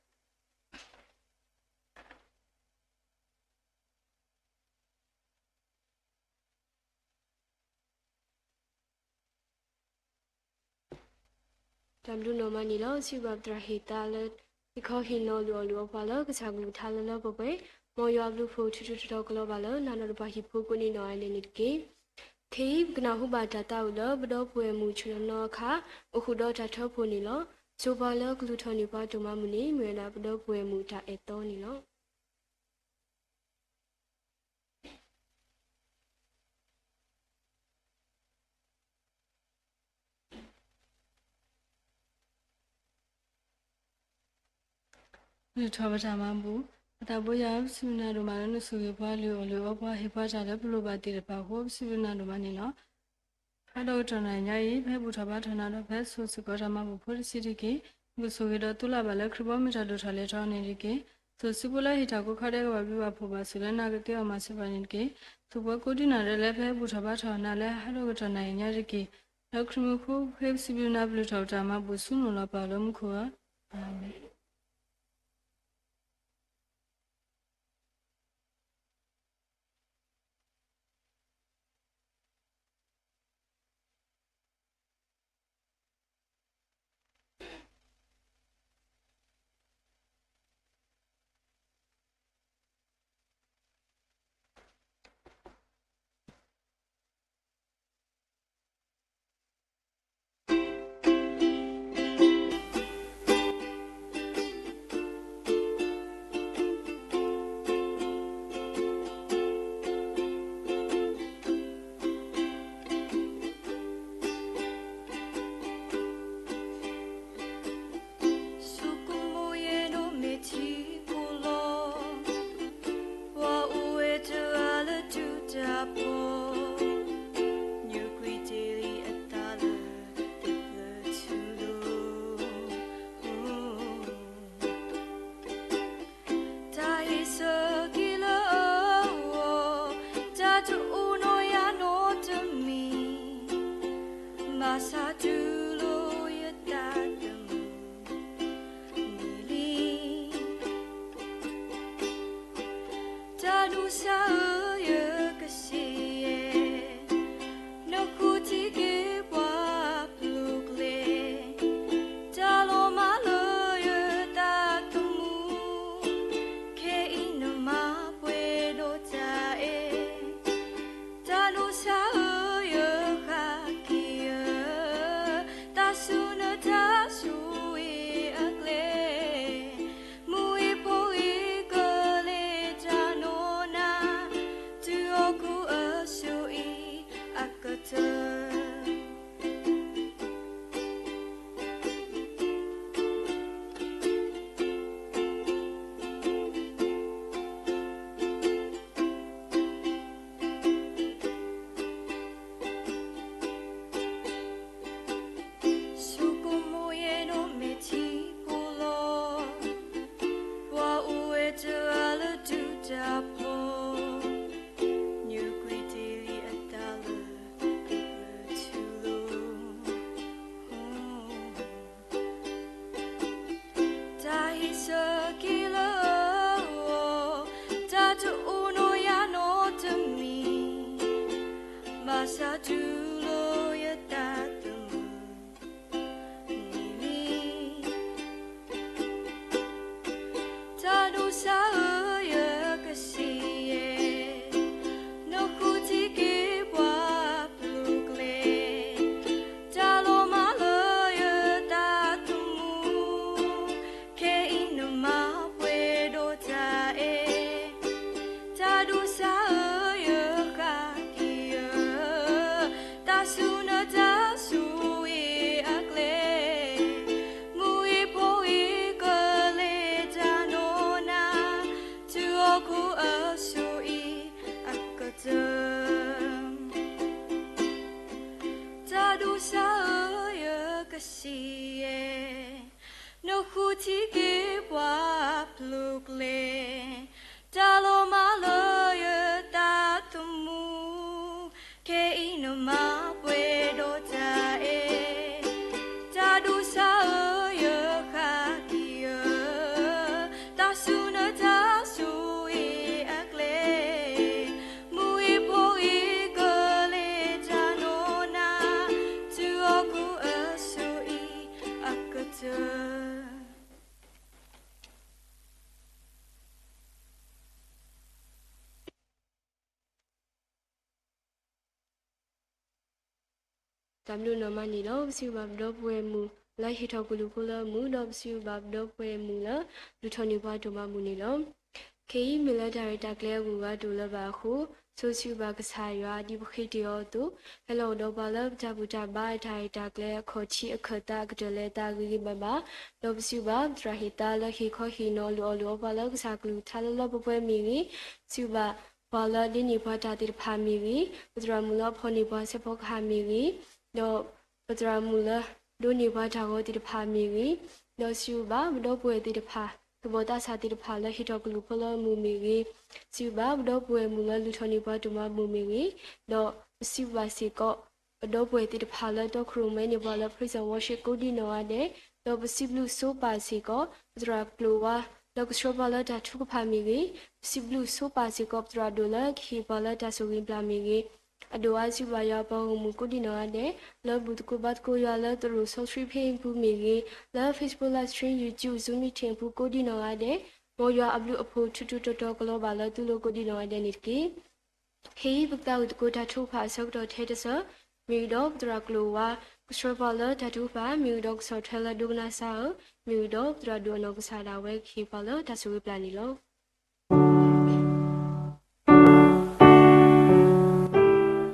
တၢ်ဘျုးနီၢ်မးန့ၣ်လီၤ. စံးဘၣ်ပသရၣ်ဟ့ၣ်သးလၢ ဟ့ၣ်ခီဟ့ၣ်နီၤလုၢ်အီၣ်လုၢ်အီပှၤလၢကစၢ်ကလုၢ်ကထါလၢလၢပှဲၤပှဲၤ, မ်ယွၤအဘျုးအဖှိၣ်ထူးထူးတီၤတီၤကလီၤဘၣ်လၢ နၤဒီးနပှၤဟံၣ်ဖိကိးဒံးနီၢ်ဂၤဒဲးန့ၣ်တက့ၢ်. ခဲအံၤ ပကနၢ်ဟူဘၣ်တၢ်သးဝံၣ်လၢ ပဒီပုၢ်ဝဲၢ်မုၣ်ဆူၣ်ထီၣ်နီၤအခါ အိၣ်ဃုာ်ဒီးတၢ်ထၢဖှိၣ်န့ၣ်လီၤ. ဆိပှၤလၢကလူၤထီၣ်န့ၢ်ပှၤဒိၣ်မးမုၢ်န့ၣ် မ့ၢ်ဝဲဒၣ်ပဒီပုၢ်ဝဲၢ်မုၣ်တၢ်အဲၣ်သီန့ၣ်လီၤ. လုၢ်ထီၣ်ပတၢ်မၤဘူၣ်. ပသးဘိယွၤဧၢ, ပစံးဘျုးနၤဒိၣ်မးလၢနဆိၣ်ဂ့ၤပှၤ လုၢ်အီၣ်လုၢ်အီပှၤ ဟ့ၣ်ပှၤတၢ်လၢပလိၣ်ဘၣ်သ့ၣ်တဖၣ်အဃိ ပစံးဘျုးနၤဒိၣ်မးန့ၣ်လီၤ. ဟါဒီကတီၢ်နၣ်ရံၣ်ညါအံၤ ဖဲဘူၣ်ထီၣ်ဘါထီၣ်နၤဒီး ဖဲဆိၣ်စ့ၢ်ကီးတၢ်မၤဘူၣ်ဖိတဆံးတက့ၢ်. နကဆိၣ်ဂ့ၤဒီးသူလၢ်ဘၣ်လၢခရံာ်ဘီမုၢ်တၢ်ဒိၣ်ထီၣ်လဲၤထီၣ်န့ၣ်တက့ၢ်. ဆိၣ်စုဖိလၢဟ့ၣ်တၢ်ကိးခီဒဲးကဘၣ်ဘျုးဘၣ်ဖှိၣ်ဘၣ်ဆိၣ်လၢနၤကသ့အီၤမၤစၢၤပှၤန့ၣ်တက့ၢ်. ဆိၣ်ပှၤကိးဒံးနီၢ်ဒဲးလၢဖဲဘူၣ်ထီၣ်ဘါထီၣ်နၤလၢဟါဒီကတီၢ်နၣ်ရံၣ်ညါတက့ၢ်. ဒီးခရံာ်မုၣ်ဃိ ဃ့ပစံးဘျုးနၤပလုၢ်ထီၣ်ပတၢ်မၤဘူၣ်ဆူနအိၣ်လီၤပာ်လၢမူခိၣ်ဧၢ. အၤမ့ၣ်. တၢ်တူၢ်လိာ်ယသးသမူန့ၣ်လံ. တၢ်ဒိးစၢ်ဧၢယကစံးယဲ, နဃုထံၣ်က့ၤပှၤပျုၤကျဲ, တၢ်လီၤမၢ်လၢယသးသမူ, ခဲအံၤနမၤပှဲၤဒီးတၢ်အဲၣ် တၢ်ဒိးစၢ်ဧၢယဃၣ်က့ၤဧၢ, သးဆူနတၢ်ဆိၣ်ဂ့ၤအကျဲ, မုၢ်ဂ့ၤဖီဂ့ၤကလဲၤတၢ်နီၢ်နၤ, တုၤဟီၣ်ခိၣ်အစိၤအံၤအကတၢၢ်. တၢ်ဒိးစၢ်ဧၢယကစံးယဲ, နဃုထံၣ်က့ၤပှၤပျုၤကျဲ, တၢ်လီၤမၢ်လၢယသးသမူ, ခဲအံၤနမၤပှဲၤဒီးတၢ်အဲၣ်, တၢ်ဒိးစၢ်ဧၢယဃၣ်က့ၤဧၢ, သးဆူနတၢ်ဆိၣ်ဂ့ၤအကျဲ, မုၢ်ဂ့ၤဖီဂ့ၤကလဲၤတၢ်နီၢ်နၤ, တုၤဟီၣ်ခိၣ်အစိၤအံၤအကတၢၢ်. တၢ်ဘျုးနီၢ်မးန့ၣ်လီၤ. ပစံးဘျုးဘၣ်ပဒီပုၢ်ဝဲၢ်မုၣ်လၢဟ့ၣ်ထီၣ်ကလုၢ်ဖိလၢအမုာ်, ဒီးပစံးဘျုးဘၣ်ပဒီပုၢ်ဝဲၢ်မုၣ်လၢ လုၢ်ထီၣ်န့ၢ်ပှၤဒိၣ်မးအမုာ်န့ၣ်လီၤ. ခဲအံၤမ့ၢ်လၢတၢ်ရဲၣ်တၢ်ကျဲၤအဂုၤအဂၤတအိၣ်လၢၤဘၣ်အဃိ, ဆိစံးဘျုးဘၣ်ကစၢ်ယွၤ ဒ်ပဃ့တ့ၢ်အီၤအသိး, ဟဲလီၤကဒီးပှၤလၢပတၢ်ဘူၣ်တၢ်ဘါအတၢ်ရဲၣ်တၢ်ကျဲၤအခီၣ်ထံးအခၢၣ်သးအကတၢၢ်လၢတၢ်ဂ့ၤဂ့ၤဘၣ်ဘၣ်, ဒီးပစံးဘျုးဘၣ်ပသရၣ်ဟ့ၣ်သါလၢဟ့ၣ်ခီဟ့ၣ်နီၤလိၣ်အီၣ်လိၣ်အီပှၤလၢကစၢ်ကလုၢ်ကထါလၢလၢပှဲၤပှဲၤမ့ၢ်ဂ့ၤ, စံးဘျုးဘၣ်ပှၤလၢဒ့န့ၢ်ပှၤတၢ်သ့ၣ်တဖၣ်မ့ၢ်ဂ့ၤ, ပသရၣ်မုၣ်လၢအဖီၣ်န့ၢ်ပှၤစဲးဖီကဟၣ်မ့ၢ်ဂ့ၤ, ဒီးပသရၣ်မုၣ်လၢဒိးန့ၢ်ပှၤတၢ်ဂီၤသ့ၣ်တဖၣ်မ့ၢ်ဂ့ၤ, ဒီးစံးဘျုးဘၣ်ပဒီပုၢ်ဝဲၢ်သ့ၣ်တဖၣ် သူၣ်ဘီၣ်သးစၢ်သ့ၣ်တဖၣ်လၢဟ့ၣ်ထီၣ်ကလုၢ်ဖိလၢအမုာ်မ့ၢ်ဂ့ၤ, စံးဘျုးဘၣ်ပဒီပုၢ်ဝဲၢ်မုၣ်လၢလုၢ်ထီၣ်န့ၢ်ပှၤဒိၣ်မးအမုာ်မ့ၢ်ဂ့ၤ, ဒီးပစံးဘျုးဘၣ်စ့ၢ်ကီး ပဒီပုၢ်ဝဲၢ်သ့ၣ်တဖၣ်လၢတီခိၣ်ရိၣ်မဲန့ၢ်ပှၤလၢ Praise and Worship ကိးဒံနီၢ်ဂၤဒဲး, ဒီးပစံးဘျုးဆိပာ်စ့ၢ်ကီး ပသရၣ်ကျိၤဝါ လၢကဆှၢပှၤလၢတၢ်ထုကဖၣ်မ့ၢ်ဂ့ၤ, ပစံးဘျုးဆိပာ်စ့ၢ်ကီး ပသရၣ်ဒိၣ်လၢကဟ့ၣ်ပှၤလၢတၢ်ဆိၣ်ဂ့ၤပျၢ်မ့ၢ်ဂ့ၤ, အဒိၣ်အါစံးဘျုးယွၤပှၤဂီၢ်မုၢ်ကိးဒံနီၢ်ဂၤဒဲး, လၢဘူၣ်သကိးဘါသကိးယွၤလၢသရိာ်စီဆှံဖဲအံၤအပူၤမ့ၢ်ဂ့ၤ, လၢ Facebook Live Stream, YouTube, Zoom Meeting အပူၤကိးဒံနီၢ်ဂၤဒဲး, မ်ယွၤအဘျုးအဖှိၣ်ထူထူတီတီကလီၤဘၣ်လၢသုလိၤကိးဒံနီၢ်ဂၤဒဲးန့ၣ်တက့ၢ်. ခဲအံၤပကသးဝံၣ်သကိးတၢ်ထုကဖၣ်အဆၢကတီၢ်ထဲတဆၢ, မ့ၢ်ဝံၤဒီးပသရၣ်ကျိၤဝါ ကဆှၢပှၤလၢတၢ်ထုကဖၣ်, မ့ၢ်ဝံၤဒီးကဆီၣ်ထွဲလၢဒိကနၣ်စၢ်ဧၢ, မ့ၢ်ဝံၤဒီးပသရၣ်ဒိၣ်အနီၢ်ကစၢ်ဒၣ်ဝဲကဟ့ၣ်ပှၤလၢ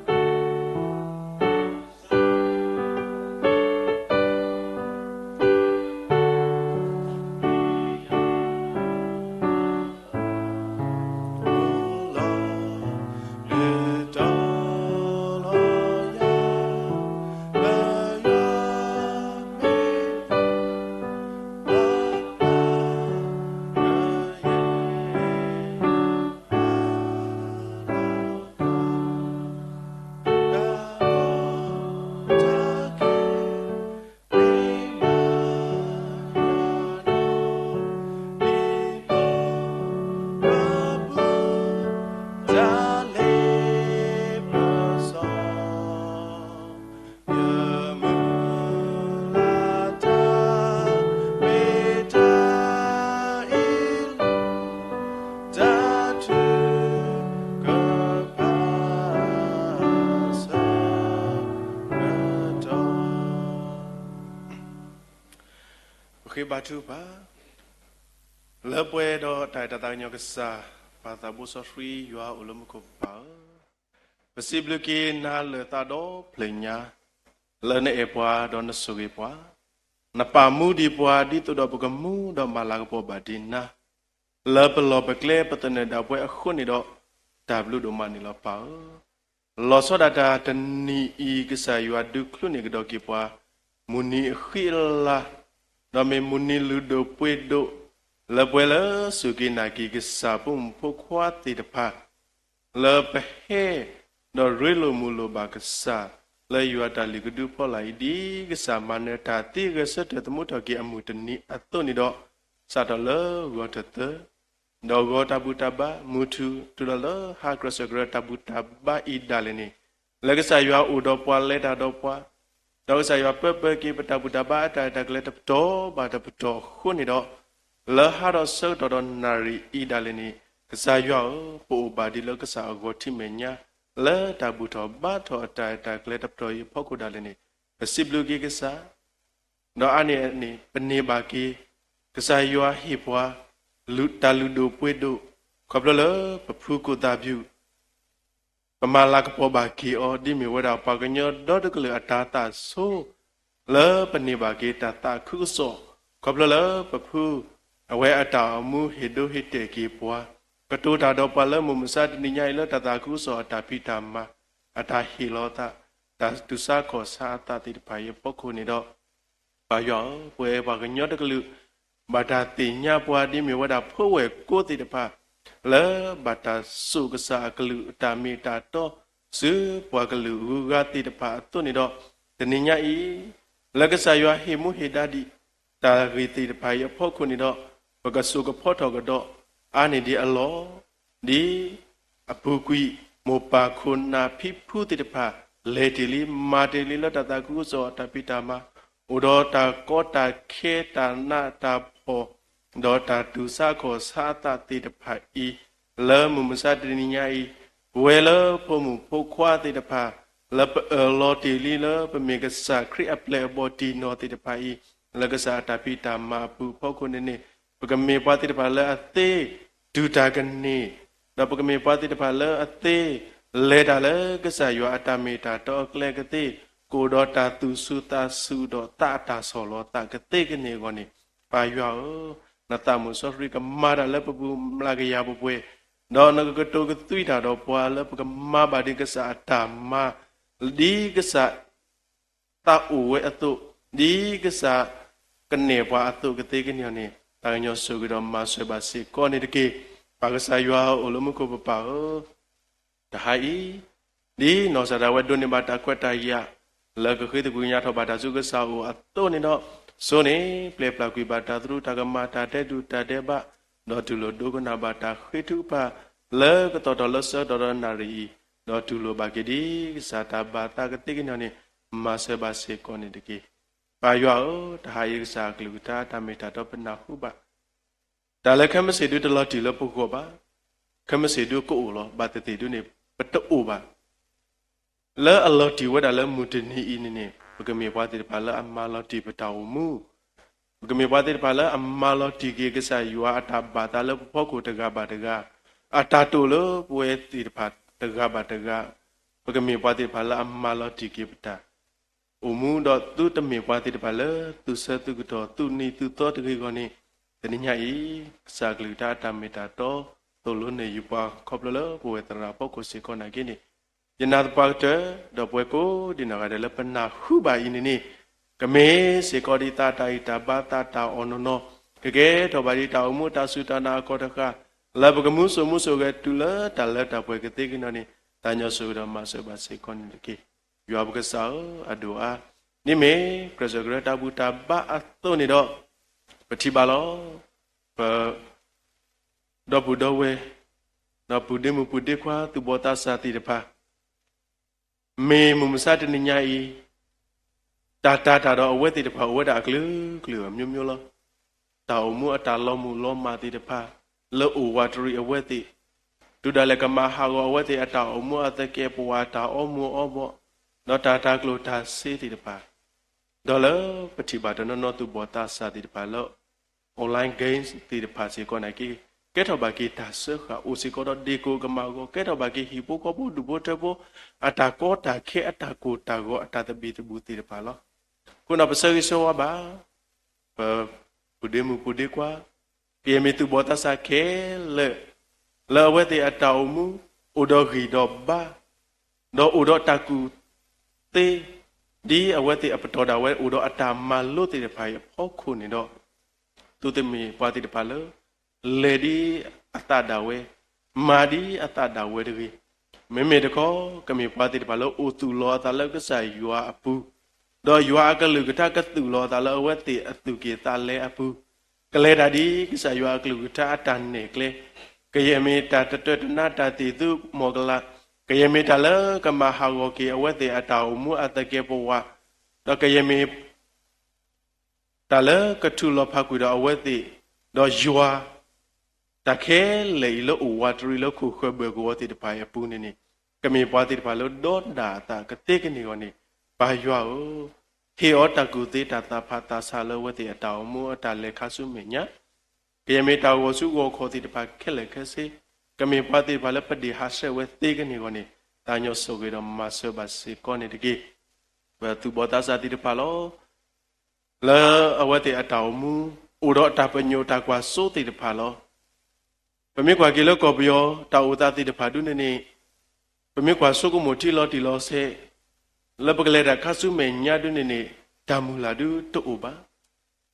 တၢ်ဆိၣ်ဂ့ၤပျၢ်န့ၣ်လီၤ. ပဃ့ဘါထုကဖၣ်, လၢပှဲၤဒီးတၢ်အဲၣ်တၢ်သးကညီၤ ကစၢ်ပၢ်သးဘိစီဆှံယွၤအိၣ်လၢမူခိၣ်ပၢ်ဧၢ, ပစံးဘျုးက့ၤနၤလၢသးဒီဖျၢၣ်ညါ, လၢနအဲၣ်ပှၤဒီးနဆိၣ်ဂ့ၤပှၤ, နပာ်မူဒံးပှၤဒ်သိးဒီးပကမူဒီးမၤလၤကပီၤဘၣ်ဒံးနၤ, လၢပလီၢ်ပကျဲပသနၢၣ်ဒၣ်ပှဲၤအဃိန့ၣ်ဒီး, တၢ်ဘျုးဒိၣ်မးန့ၣ်လီၤပၢ်ဧၢ. လီၤဆီဒၣ်တၢ်တနံၤအံၤ ကစၢ်ယွၤဒုးချုးန့ၢ်ကဒီးက့ၤပှၤ, မုၢ်နံၤအဃံအလၤ, ဒီးမ့ၢ်မုၢ်နံၤလုၢ်ဒိၣ်ပှ့ၤဒိၣ်, လၢပှဲၤလၢစူၢ်က့ၤနာ်က့ၤ ကစၢ်ဖိမုၣ်ဖိခွါသ့ၣ်တဖၣ် လၢပဟဲဒီးရ့လိာ်မုာ်လိာ်ဘၣ်ကစၢ်, လၢယွၤတၢ်လုၢ်ကဒုဖီလာ်အံၤ ဒ်ကစၢ်မၤနၢၤတၢ်သံဂဲၤဆၢထၢၣ်သမူထီၣ်က့ၤအမုၢ်တနံၤအသိးန့ၣ်ဒီး, စးထီၣ်လၢဂီၤတသၢ, ဒီးဂီၤတၢ်ဘူၣ်တၢ်ဘါမုၢ်ထူၣ် တုၤလီၤလၢဟါကြၢးစၢးကြၢးတၢ်ဘူၣ်တၢ်ဘါအံၤဒၣ်လဲာ်န့ၣ်, လၢကစၢ်ယွၤအိၣ်ဒီးပှၤ လဲၤတၢ်ဒီးပှၤ, ဒီးကစၢ်ယွၤပၢပၢက့ၤ ပတၢ်ဘူၣ်တၢ်ဘါအတၢ်ရဲၣ်တၢ်ကျဲၤတပတီၢ်ဘၣ်တပတီၢ်အဃိန့ၣ်ဒီး, လၢဟါဒီးဆၢကတီၢ်ဒီးနၣ်ရံၣ်အံၤဒၣ်လဲာ်န့ၣ်, ကစၢ်ယွၤဧၢ, ပအိၣ်ဘၣ်ဒံးလၢကစၢ်အဂီၢ်ထံးမဲာ်ညါ, လၢတၢ်ဘူၣ်ထီၣ်ဘါထီၣ်အတၢ်ရဲၣ်တၢ်ကျဲၤတပတီၢ်အံၤအဖီခိၣ်ဒၣ်လဲာ်န့ၣ်, ပစံးဘျုးက့ၤကစၢ် ဒီးအါန့ၢ်န့ၣ် ပန့ၢ်ဘၣ်က့ၤ ကစၢ်ယွၤဟ့ၣ်ပှၤ တၢ်လုၢ်ဒိၣ်ပှ့ၤဒိၣ်, ခီဖျိလၢပဖုကိၣ်သၣ်ဘျုး, ပမၤလၤကပီၤဘၣ်က့ၤအီၤ ဒ်မ့ၢ်ဝဲဒၣ်ပှၤကညီဒီတကလုာ်အတၢ်သးဆိ, လၢပန့ၢ်ဘၣ်က့ၤတၢ်သးခုကစီၣ်, ခီဖျိလၢပဖု အဝဲအတၢ်အိၣ်မူဟ့ၣ်ဒိဟ့ၣ်တဲာ်က့ၤပှၤ, ကတိၤတၢ်ဒီးပှၤလၢမုၢ်မဆါတနံၤညါအံၤ လၢတၢ်သးခုကစီၣ်အတၢ်ဖံးတၢ်မၤ, အတၢ်ဟ့ၣ်လီၤအသး, တၢ်တူၢ်ဆါခီၣ်ဆါအသးသ့ၣ်တဖၣ်အံၤအဖီခိၣ်န့ၣ်ဒီး, ပၢ်ယွၤဧၢ, ပဝဲပှၤကညီတကလုာ် ဘၣ်တၢ်သ့ၣ်ညါပှၤဒ်မ့ၢ်ဝဲဒၣ်ဖိဝဲၢ်ကိးသ့ၣ်တဖၣ်, လၢဘၣ်တၢ်စိာ်ကစၢ်အကလုၢ်အတၢ်မ့ၢ်တၢ်တီ, ဆူပှၤကလုာ်ဂုၤဂၤသ့ၣ်တဖၣ်အသိးန့ၣ်ဒီး, တနံၤညါအံၤ လၢကစၢ်ယွၤဟ့ၣ်မူဟ့ၣ်ဒါဒံး တၢ်ဂ့ၢ်သ့ၣ်တဖၣ်အံၤအဖီခိၣ်န့ၣ်ဒီး, ပကစိာ်ကဖီထီၣ်ကဒီး အါန့ၢ်ဒံးအလီၢ် ဒ်အပူၤကွံာ် မိၢ်ပၢ်ခိၣ်နၢ်ဖံဖုသ့ၣ်တဖၣ် လဲၤတ့ၢ်လံ မၤတ့ၢ်လံလၢတၢ်သးခုကစီၣ်အတၢ်ဖံးတၢ်မၤ, အိၣ်ဒီးတၢ်ကီတၢ်ခဲတၢ်နးတၢ်ဖှီၣ်, ဒီးတၢ်တူၢ်ဆါခီၣ်ဆါအသးသ့ၣ်တဖၣ်အံၤ, လၢမုၢ်မဆါတနံၤညါအံၤ, ပဝဲလၢဖိမုၣ်ဖိခွါသ့ၣ်တဖၣ် လၢပအၢၣ်လီၤတ့ၢ်လံလၢပမ့ၢ်ကစၢ်ခရံာ်အပျဲၢ်အဘီၣ်တံၢ်နီၢ်သ့ၣ်တဖၣ်အံၤ, လၢကစၢ်အတၢ်ဖံးတၢ်မၤအပူၤအဖီခိၣ်န့ၣ်န့ၣ်, ပကမ့ၢ်ပှၤသ့ၣ်တဖၣ်လၢအသ့ တူၢ်တၢ်ကန့ၢ်, ဒီးပကမ့ၢ်ပှၤသ့ၣ်တဖၣ်လၢအသ့ လဲၤတၢ်လၢကစၢ်ယွၤအတၢ်မ့ၢ်တၢ်တီအကျဲကသ့, ကအိၣ်ဒီးတၢ်သူၣ်ဆူၣ်သးဆူၣ်ဒီးသးအတၢ်ဆီၣ်လီၤသးကသ့ကန့ၢ်အဂီၢ်န့ၣ်, ပၢ်ယွၤဧၢ, နသးမုၣ်စီဆှံကမၤတၢ်လၢပပူၤမျးကယၤပှဲၤပှဲၤ, ဒီးနကကတိၤကသွံတၢ်ဒီးပှၤလၢပကမၤဘၣ်ဒံးကစၢ်အတၢ်မၤ ဒ်ကစၢ် သးအိၣ်ဝဲအသိး, ဒ်ကစၢ်ကနဲၣ်ပှၤအသိးကသ့ကန့ၢ်န့ၣ်, သးကညီၤစိၤက့ၤဒီးမၤစၢၤဘၣ်စ့ၢ်ကီးန့ၣ်တက့ၢ်. ပၢ်ကစၢ်ယွၤဧၢ, အိၣ်လၢမူခိၣ်ပပၢ်ဧၢ, တဟါအံၤ, ဒ်နီၢ်ကစၢ်ဒၣ်ဝဲဒိးန့ၢ်ဘၣ်တၢ်ခွဲးတၢ်ယာ် လၢကဃ့သကွံာ်ကညးထီၣ်ဘၣ်တၢ်ဆူကစၢ်အအိၣ်အသိးန့ၣ်ဒီး, စိန့ၣ်ပျဲပျၢ်ကွံာ်ဘၣ်တၢ်သရူးတၢ်ကမၣ် တၢ်ဒဲးဒူၣ်တၢ်ဒဲးဘး, ဒီးတူၢ်လိာ်ဒိကနၣ်ဘၣ်တၢ်ဃ့ထုကဖၣ် လၢကသီၣ်ထီၣ်လၢဆၢကတီၢ်ဒီးနၣ်ရံၣ်အံၤ, ဒီးတူၢ်လိာ်ဘၣ်က့ၤဒ်ကစၢ်တၢ်ဘၣ်သးကသ့ကန့ၢ်န့ၣ်, မၤစၢၤဘၣ်စ့ၢ်ကီးန့ၣ်တက့ၢ်. ပၢ်ယွၤဧၢ, တဟါအံၤကစၢ်အကလုၢ်ကထါတၢ်မ့ၢ်တၢ်တီပနၢ်ဟူဘၣ် တၢ်လၢခဲမုၢ်ဆ့ၣ်ဒုတလီၤတံၢ်လၢပဂီၢ်ဘၣ်. ခဲမုၢ်ဆ့ၣ်ဒုကအိၣ်လီၤ, ဘၣ်သ့ၣ်သ့ၣ်ဒုန့ၣ် ပတအိၣ်ဘၣ်. လၢအလီၤတံၢ်ဝဲဒၣ်လၢမုၢ်တနံၤအံၤန့ၣ်န့ၣ်, ပကမ့ၢ်ပှၤသ့ၣ်တဖၣ်လၢအမၤလီၤတံၢ်ပတၢ်အိၣ်မူ, ပကမ့ၢ်ပှၤသ့ၣ်တဖၣ်လၢအမၤလီၤတံၢ်က့ၤကစၢ်ယွၤအတၢ်ဘၣ်သးလၢပဖီခိၣ်တဂၤဘၣ်တဂၤ, အတၢ်တိာ်လၢပဝဲသ့ၣ်တဖၣ်တဂၤဘၣ်တဂၤ, ပကမ့ၢ်ပှၤသ့ၣ်တဖၣ်လၢအမၤလီၤတံၢ်က့ၤပတၢ် အိၣ်မူဒီးသုတမ့ၢ်ပှၤသ့ၣ်တဖၣ်လၢ သူၣ်ဆၢသုးကတီၢ် သူၣ်နံၤသူၣ်သီတဂ့ၤအဂီၢ်န့ၣ်, တနံၤညါအံၤ, ကစၢ်အကလုၢ်ကထါအတၢ်မ့ၢ်တၢ်တီ, သိၣ်လိနဲၣ်ယုၤပှၤခီဖျိလၢပဝဲၢ်သရၣ်ဖီခိၣ်စ့ၢ်ကီးနာ်က့န့ၣ်, ယနာ်သပှၢ်ကတၢၢ်, ဒီးပဝဲကိးဒံနီၢ်ဂၤဒဲးလၢပနၢ်ဟူဘၣ်အံၤန့ၣ်န့ၣ်, ကမ့ၢ်စ့ၢ်ကီးဒ်သးတၢ်ဂံၢ်တၢ်ဘါသးတၢ်အီၣ်နီၢ်နီၢ်, ကကဲထီၣ်ဘၣ်ဒ်တၢ်အိၣ်မူတၢ်စူၢ်တၢ်နာ်အကီၢ်တဃၣ်, လၢပကမူစိၤမူစိၤဂဲၤတုၤလၢတၢ်လၢတၢ်ပှဲၤကသ့ကန့ၢ်န့ၣ်, သးကညီၤစိၤကဒီးမၤစၢၤဘၣ်စ့ၢ်ကီးန့ၣ်တက့ၢ်. ယွၤပကစၢ်ဧၢ, အဒိၣ်အါ, ဒ်မ့ၢ်ကြၢးစၢးကရၢတၢ်ဘူၣ်တၢ်ဘါအသိးန့ၣ်ဒီး, ပထံၣ်ဘၣ်လီၤ. ပ ဒီပုၢ်ဒီဝဲၢ်, ဒီးပုၢ်ဒ့မုၣ်ပုၢ်ဒ့ခွါ သူၣ်ဘီၣ်သးစၢ်သ့ၣ်တဖၣ်, မ့ၢ်မုၢ်မဆါတနံၤညါအံၤ, တၢ်တာ်တၢ်ဒီးအဝဲသ့ၣ်တဖၣ် အိၣ်ဝဲဒၣ်အကလုာ်ကလုာ်အမျိုးမျိုးလီၤ. တၢ်အိၣ်မူအတၢ်လီၤမုၢ်လီၤမၢ်သ့ၣ်တဖၣ်, လၢအိၣ်ဝးတရံးအဝဲသ့ၣ်, တုၤဒၣ်လဲာ်ကမၤဟးဂီၤအဝဲသ့ၣ်အတၢ်အိၣ်မူအသကဲာ်ပဝး တၢ်အီမူၤအီဘီၣ်, ဒီးတၢ်တၤကျိၣ်တၤစ့သ့ၣ်တဖၣ်, ဒီးလၢပထံၣ်ဘၣ်တနီၤနီၤသူၣ်ဘီၣ်သးစၢ်သ့ၣ်တဖၣ်လၢ online games သ့ၣ်တဖၣ်စ့ၢ်ကီးနာ်က့, ကဲထီၣ်ဘၣ်က့ၤတၢ်စၢဃာ်အိၣ်စ့ၢ်ကီးဒီး ဒ့ၣ်ကိၣ်ကမၣ်ဂီၤ, ကဲထီၣ်ဘၣ်က့ၤဟံၣ်ဖိဃီဖိဒူၣ်ဖိထၢဖိ အတၢ်ကီတၢ်ခဲအတၢ်ကိၢ်တၢ်ဂီၤအတၢ်သဘံၣ်သဘုၣ်သ့ၣ်တဖၣ်လီၤ. အဃိန့ၣ်ပဆၢဂ့ၤဆၢဝါဘၣ် ပပုၢ်ဒ့မုၣ်ပုၢ်ဒ့ခွါ, ကယဲၢ်မ့ၢ်သူၣ်ဘီၣ်သးစၢ်ခဲလၢာ်, လၢအဝဲသ့ၣ်အတၢ်အိၣ်မူ အိၣ်ဒီးဂံၢ်ဒီးဘါ, ဒီးအိၣ်ဒီးတၢ်ကူၣ်သ့, ဒ်အဝဲသ့ၣ်အပတီၢ်ဒၣ်ဝဲအိၣ်ဒီးအတၢ်မၤလိသ့ၣ်တဖၣ်အံၤအဖီခိၣ်န့ၣ်ဒီး, သုတမ့ၢ်ပှၤသ့ၣ်တဖၣ်လၢ လဲၤဒ်အသးဒၣ်ဝဲ, မၤဒ်အသးဒၣ်ဝဲတဂ့ၤ. မ့မ့ၢ်တခီ, ကမ့ၢ်ပှၤသ့ၣ်တဖၣ်လၢအိၣ်သူၣ်လီၤအသးလၢကစၢ်ယွၤအပူၤ, ဒီးယွၤအကလုၢ်ကထါကသူၣ်လီၤအသးလၢအဝဲသ့ၣ်အသူၣ်က့ၣ်သးလဲအပူၤ, ကလဲၤတၢ်ဒ်ကစၢ်ယွၤအကလုၢ်ကထါအတၢ်နဲၣ်ကျဲ, ကယဲၢ်မ့ၢ်တၢ်တတၢၢ်တနါတၢ်သ့ၣ်သုးမီၢ်ကလး, က ကယဲၢ်မ့ၢ်တၢ်လၢကမၤဟးဂီၤက့ၤအဝဲသ့ၣ်အတၢ်အိၣ်မူအသကဲးပဝး, ဒီးကယဲၢ်မ့ၢ် တၢ်လၢကထုးလီၤဖးကွံာ်ဒီးအဝဲသ့ၣ်, ဒီးယွၤ တၢ်ခဲလၢာ်အံၤလၢအိၣ်ဝးတရံးလၢခိၣ်ဃၢၤဘၢၣ်ကဝီၤသ့ၣ်တဖၣ်အံၤအပူၤန့ၣ်န့ၣ်, ကမ့ၢ်ပှၤသ့ၣ်တဖၣ်လၢဒီးဒၣ်အသးကသ့ကန့ၢ်အဂီၢ်န့ၣ်, ပၢ်ယွၤဧၢ, ဟ့ၣ်အီၤတၢ်ကူၣ်သ့တၢ်သးဖးသးဆးလၢအဝဲသ့ၣ်အတၢ်အိၣ်မူအတၢ်လဲၤခါဆူမဲာ်ညါ ကယဲၢ်မ့ၢ်တၢ်ဂီၤဆူဂီၤခီၣ်သ့ၣ်တဖၣ်ခဲလၢာ်ခဲဆ့, ကမ့ၢ်ပှၤသ့ၣ်တဖၣ်လၢပဒ့ၣ်ဟးဆှဲးဝဲသ့ကန့ၢ်အဂီၢ်န့ၣ်, သးကညီၤဆိၣ်ဂ့ၤဒီးမၤစၢၤဘၣ်စ့ၢ်ကီးန့ၣ်တက့ၢ်. ပသူၣ်ဘီၣ်သးစၢ်သ့ၣ်တဖၣ်လီၤ. လၢအဝဲသ့ၣ်အတၢ်အိၣ်မူ အိၣ်ဒီးတၢ်ပညိၣ်တၢ်ကွၢ်စိသ့ၣ်တဖၣ်လီၤ. ပမ့ၢ်ကွၢ်က့ၤလၢကီၢ်ပယီၤတၢ်အိၣ်သးသ့ၣ်တဖၣ်ဒုန့ၣ်န့ၣ်, ပမ့ၢ်ကွၢ်ဆိကမိၣ်ထံလီၤတံၢ်လီၤဆဲး, လၢပကလဲၤတၢ်ခါဆူမဲာ်ညါဒုန့ၣ်န့ၣ်, တၢ်မုၢ်လၢ်ဒုတအိၣ်ဘၣ်.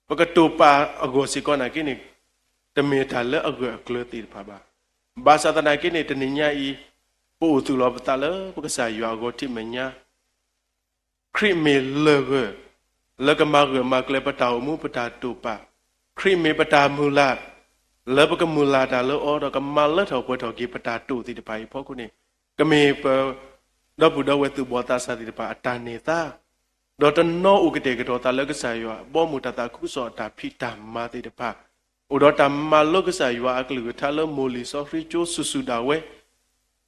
ပကတိာ်ပာ်အဂီၢ်စ့ၢ်ကီးနာ်က့န့ၣ်, တမ့ၢ်တၢ်လၢအဂၢၢ်အကျၢၤသ့ၣ်တဖၣ်ဘၣ်. ဘၣ်ဆၣ်သနာ်က့န့ၣ် တနံၤညါအံၤ, ပအိၣ်သူၣ်လီၤပသးလၢပကစၢ်ယွၤအဂီၢ်ထံးမဲာ်ညါ ခရံာ်မ့ၢ်လၢၢ်ဂၢၢ် လၢကမၤဂၢၢ်မၤကျၢၤပတၢ်အိၣ်မူပတၢ်တိာ်ပာ်, ခရံာ်မ့ၢ်ပတၢ်မုၢ်လၢ် လၢပကမုၢ်လၢ်တၢ်လၢအီၤ ဒီးကမၤလၢထီၣ်ပှဲၤထီၣ်က့ၤပတၢ်တိာ်သ့ၣ်တဖၣ်အံၤအဖီခိၣ်န့ၣ်, ကမ့ၢ်ပ ဒီပုၢ်ဒီဝဲၢ်သူၣ်ဘီၣ်သးစၢ်သ့ၣ်တဖၣ်အတၢ်န့ၢ်သါ, ဒီးတနီၤအိၣ်ကတဲာ်ကတီၤသးလၢကစၢ်ယွၤဘီမုၢ်တၢ်သးခုကစီၣ်အတၢ်ဖံးတၢ်မၤသ့ၣ်တဖၣ်, အိၣ်ဒီးတၢ်မၤလိကစၢ်ယွၤအကလုၢ်ကထါလၢမိၢ်လံာ်စီဆှံကၠိဆူၣ်ဆူၣ်ဒၣ်ဝဲ,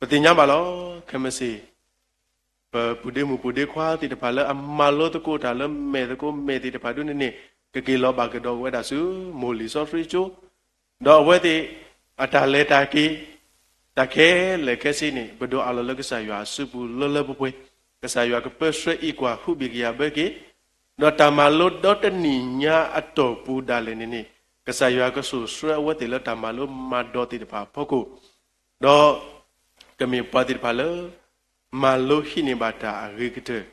ပသ့ၣ်ညါဘၣ်လီၤ. ခဲမုၢ်ဆ့ၣ် ပပုၢ်ဒ့မုၣ်ပုၢ်ဒ့ခွါသ့ၣ်တဖၣ်လၢအမၤလိသကိးတၢ်လၢမဲာ်သကိးမဲာ်သ့ၣ်တဖၣ်ဒုန့ၣ်န့ၣ်, ကက့ၤလီၤဘၣ်ကဒီးဝဲဒၣ်ဆူ မိၢ်လံာ်စီဆှံကၠိ, ဒီးအဝဲသ့ၣ် အတၢ်လဲၤတၢ်က့ၤ တၢ်ခဲလၢာ်ခဲဆ့န့ၣ် ပဒိးအးလီၤလၢကစၢ်ယွၤအစုပူၤလၢလၢပှဲၤပှဲၤ, ကစၢ်ယွၤကပၢဆှၢအံးကွၢ်ဟုဘ့ၣ်ကယၤဘၢက့ၤ, ဒီးတၢ်မၤလိဒီတနံၣ်ညါအတီၢ်ပူၤဒၣ်လဲာ်န့ၣ်န့ၣ်, ကစၢ်ယွၤကစိာ်ဆှၢအဝဲသ့ၣ်လၢတၢ်မၤလိမၤဒိးသ့ၣ်တဖၣ်အဖီခိၣ်, ဒီး ကမ့ၢ်ပှၤသ့ၣ်တဖၣ်လၢ မၤလိဟံးန့ၢ်ဘၣ်တၢ်အဂ့ၤကတၢၢ်,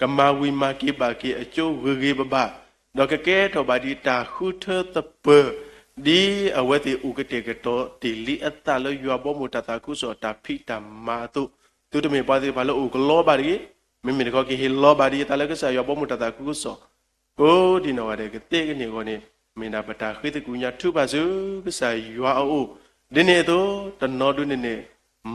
ကမၤဝံၤမၤက့ၤဘၣ်က့ၤအကၠိဂ့ၤဂ့ၤဘၣ်ဘၣ်, ဒီးကကဲထီၣ်ဘၣ်ဒ်တၢ်ဃုထၢသပၢၤ, ဒ်အဝဲသ့ၣ်အိၣ်ကတဲာ်ကတီၤတ့ၢ်လံအသးလၢယွၤဘီမုၢ်တၢ်သးခုကစီၣ်အတၢ်ဖံးတၢ်မၤအသိး, သုတမ့ၢ်ပှၤသ့ၣ်တဖၣ်လၢအိၣ်ကလီဘၣ်တဂ့ၤ, မ့မ့ၢ်တခီက့ၤဟ့ၣ်လီၤဘၣ်ဒ်အသးလၢကစၢ်ယွၤဘီမုၢ်တၢ်သးခုကစီၣ် ကိးဒံနီၢ်ဂၤဒဲးကသ့ကန့ၢ်အဂီၢ်န့ၣ်, မ့ၢ်ဒၣ်ပတၢ်ဃ့သကူၣ်ညါထုကဖၣ်ဆူကစၢ်ယွၤအအိၣ်, ဒ်န့ၣ်အသိး တနီၤဒုန့ၣ်န့ၣ်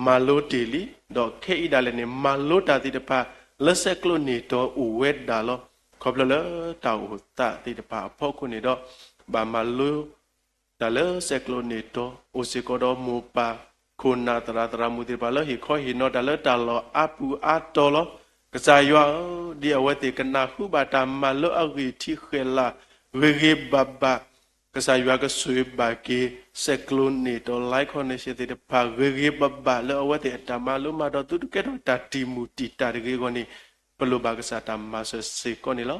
မၤလိတ့ၢ်လံ, ဒီးခဲအံၤဒၣ်လဲာ်န့ၣ် မၤလိတၢ်သ့ၣ်တဖၣ်လၢဆဲးကျိးန့ၢ်တီအိၣ်ဝဲဒၣ်လီၤ. ခီဖျိလၢတၢ်အိၣ်သးသ့ၣ်တဖၣ်အဖီခိၣ်န့ၣ်ဒီး, ဘၣ်မၤလိ တၢ်လၢဆဲးကျိးန့ၢ်တီ, အိၣ်စ့ၢ်ကီးဒီးမိၢ်ပၢ်ခိၣ်နၢ်သရၣ်သရၣ်မုၣ်သ့ၣ်တဖၣ်လၢဟ့ၣ်ခီဟ့ၣ်နီၤတၢ်လၢတၢ်လီၢ်အါပူၤအါတီၤလီၤ. ကစၢ်ယွၤဧၢ, ဒ်အဝဲသ့ၣ်ကနၢ်ဟူဘၣ်တၢ်မၤလိအဂံၢ်ထံးဃဲၤလၤဂ့ၤဂ့ၤဘၣ်ဘၣ်, ကစၢ်ယွၤကဆိၣ်ဂ့ၤဘၣ်က့ၤ ဆဲးကျိးန့ၢ်တီ life connection သ့ၣ်တဖၣ် ဂ့ၤဂ့ၤဘၣ်ဘၣ်လၢအဝဲသ့ၣ်အတၢ်မၤလိမၤဒိးသုတကဲထီၣ်တၢ်တံၢ်မူၢ်တံာ်တာ်တဂ့ၤအဂီၢ်န့ၣ်, ပလိၣ်ဘၣ်ကစၢ်တၢ်မၤစၢၤစ့ၢ်ကီးန့ၣ်လီၤ.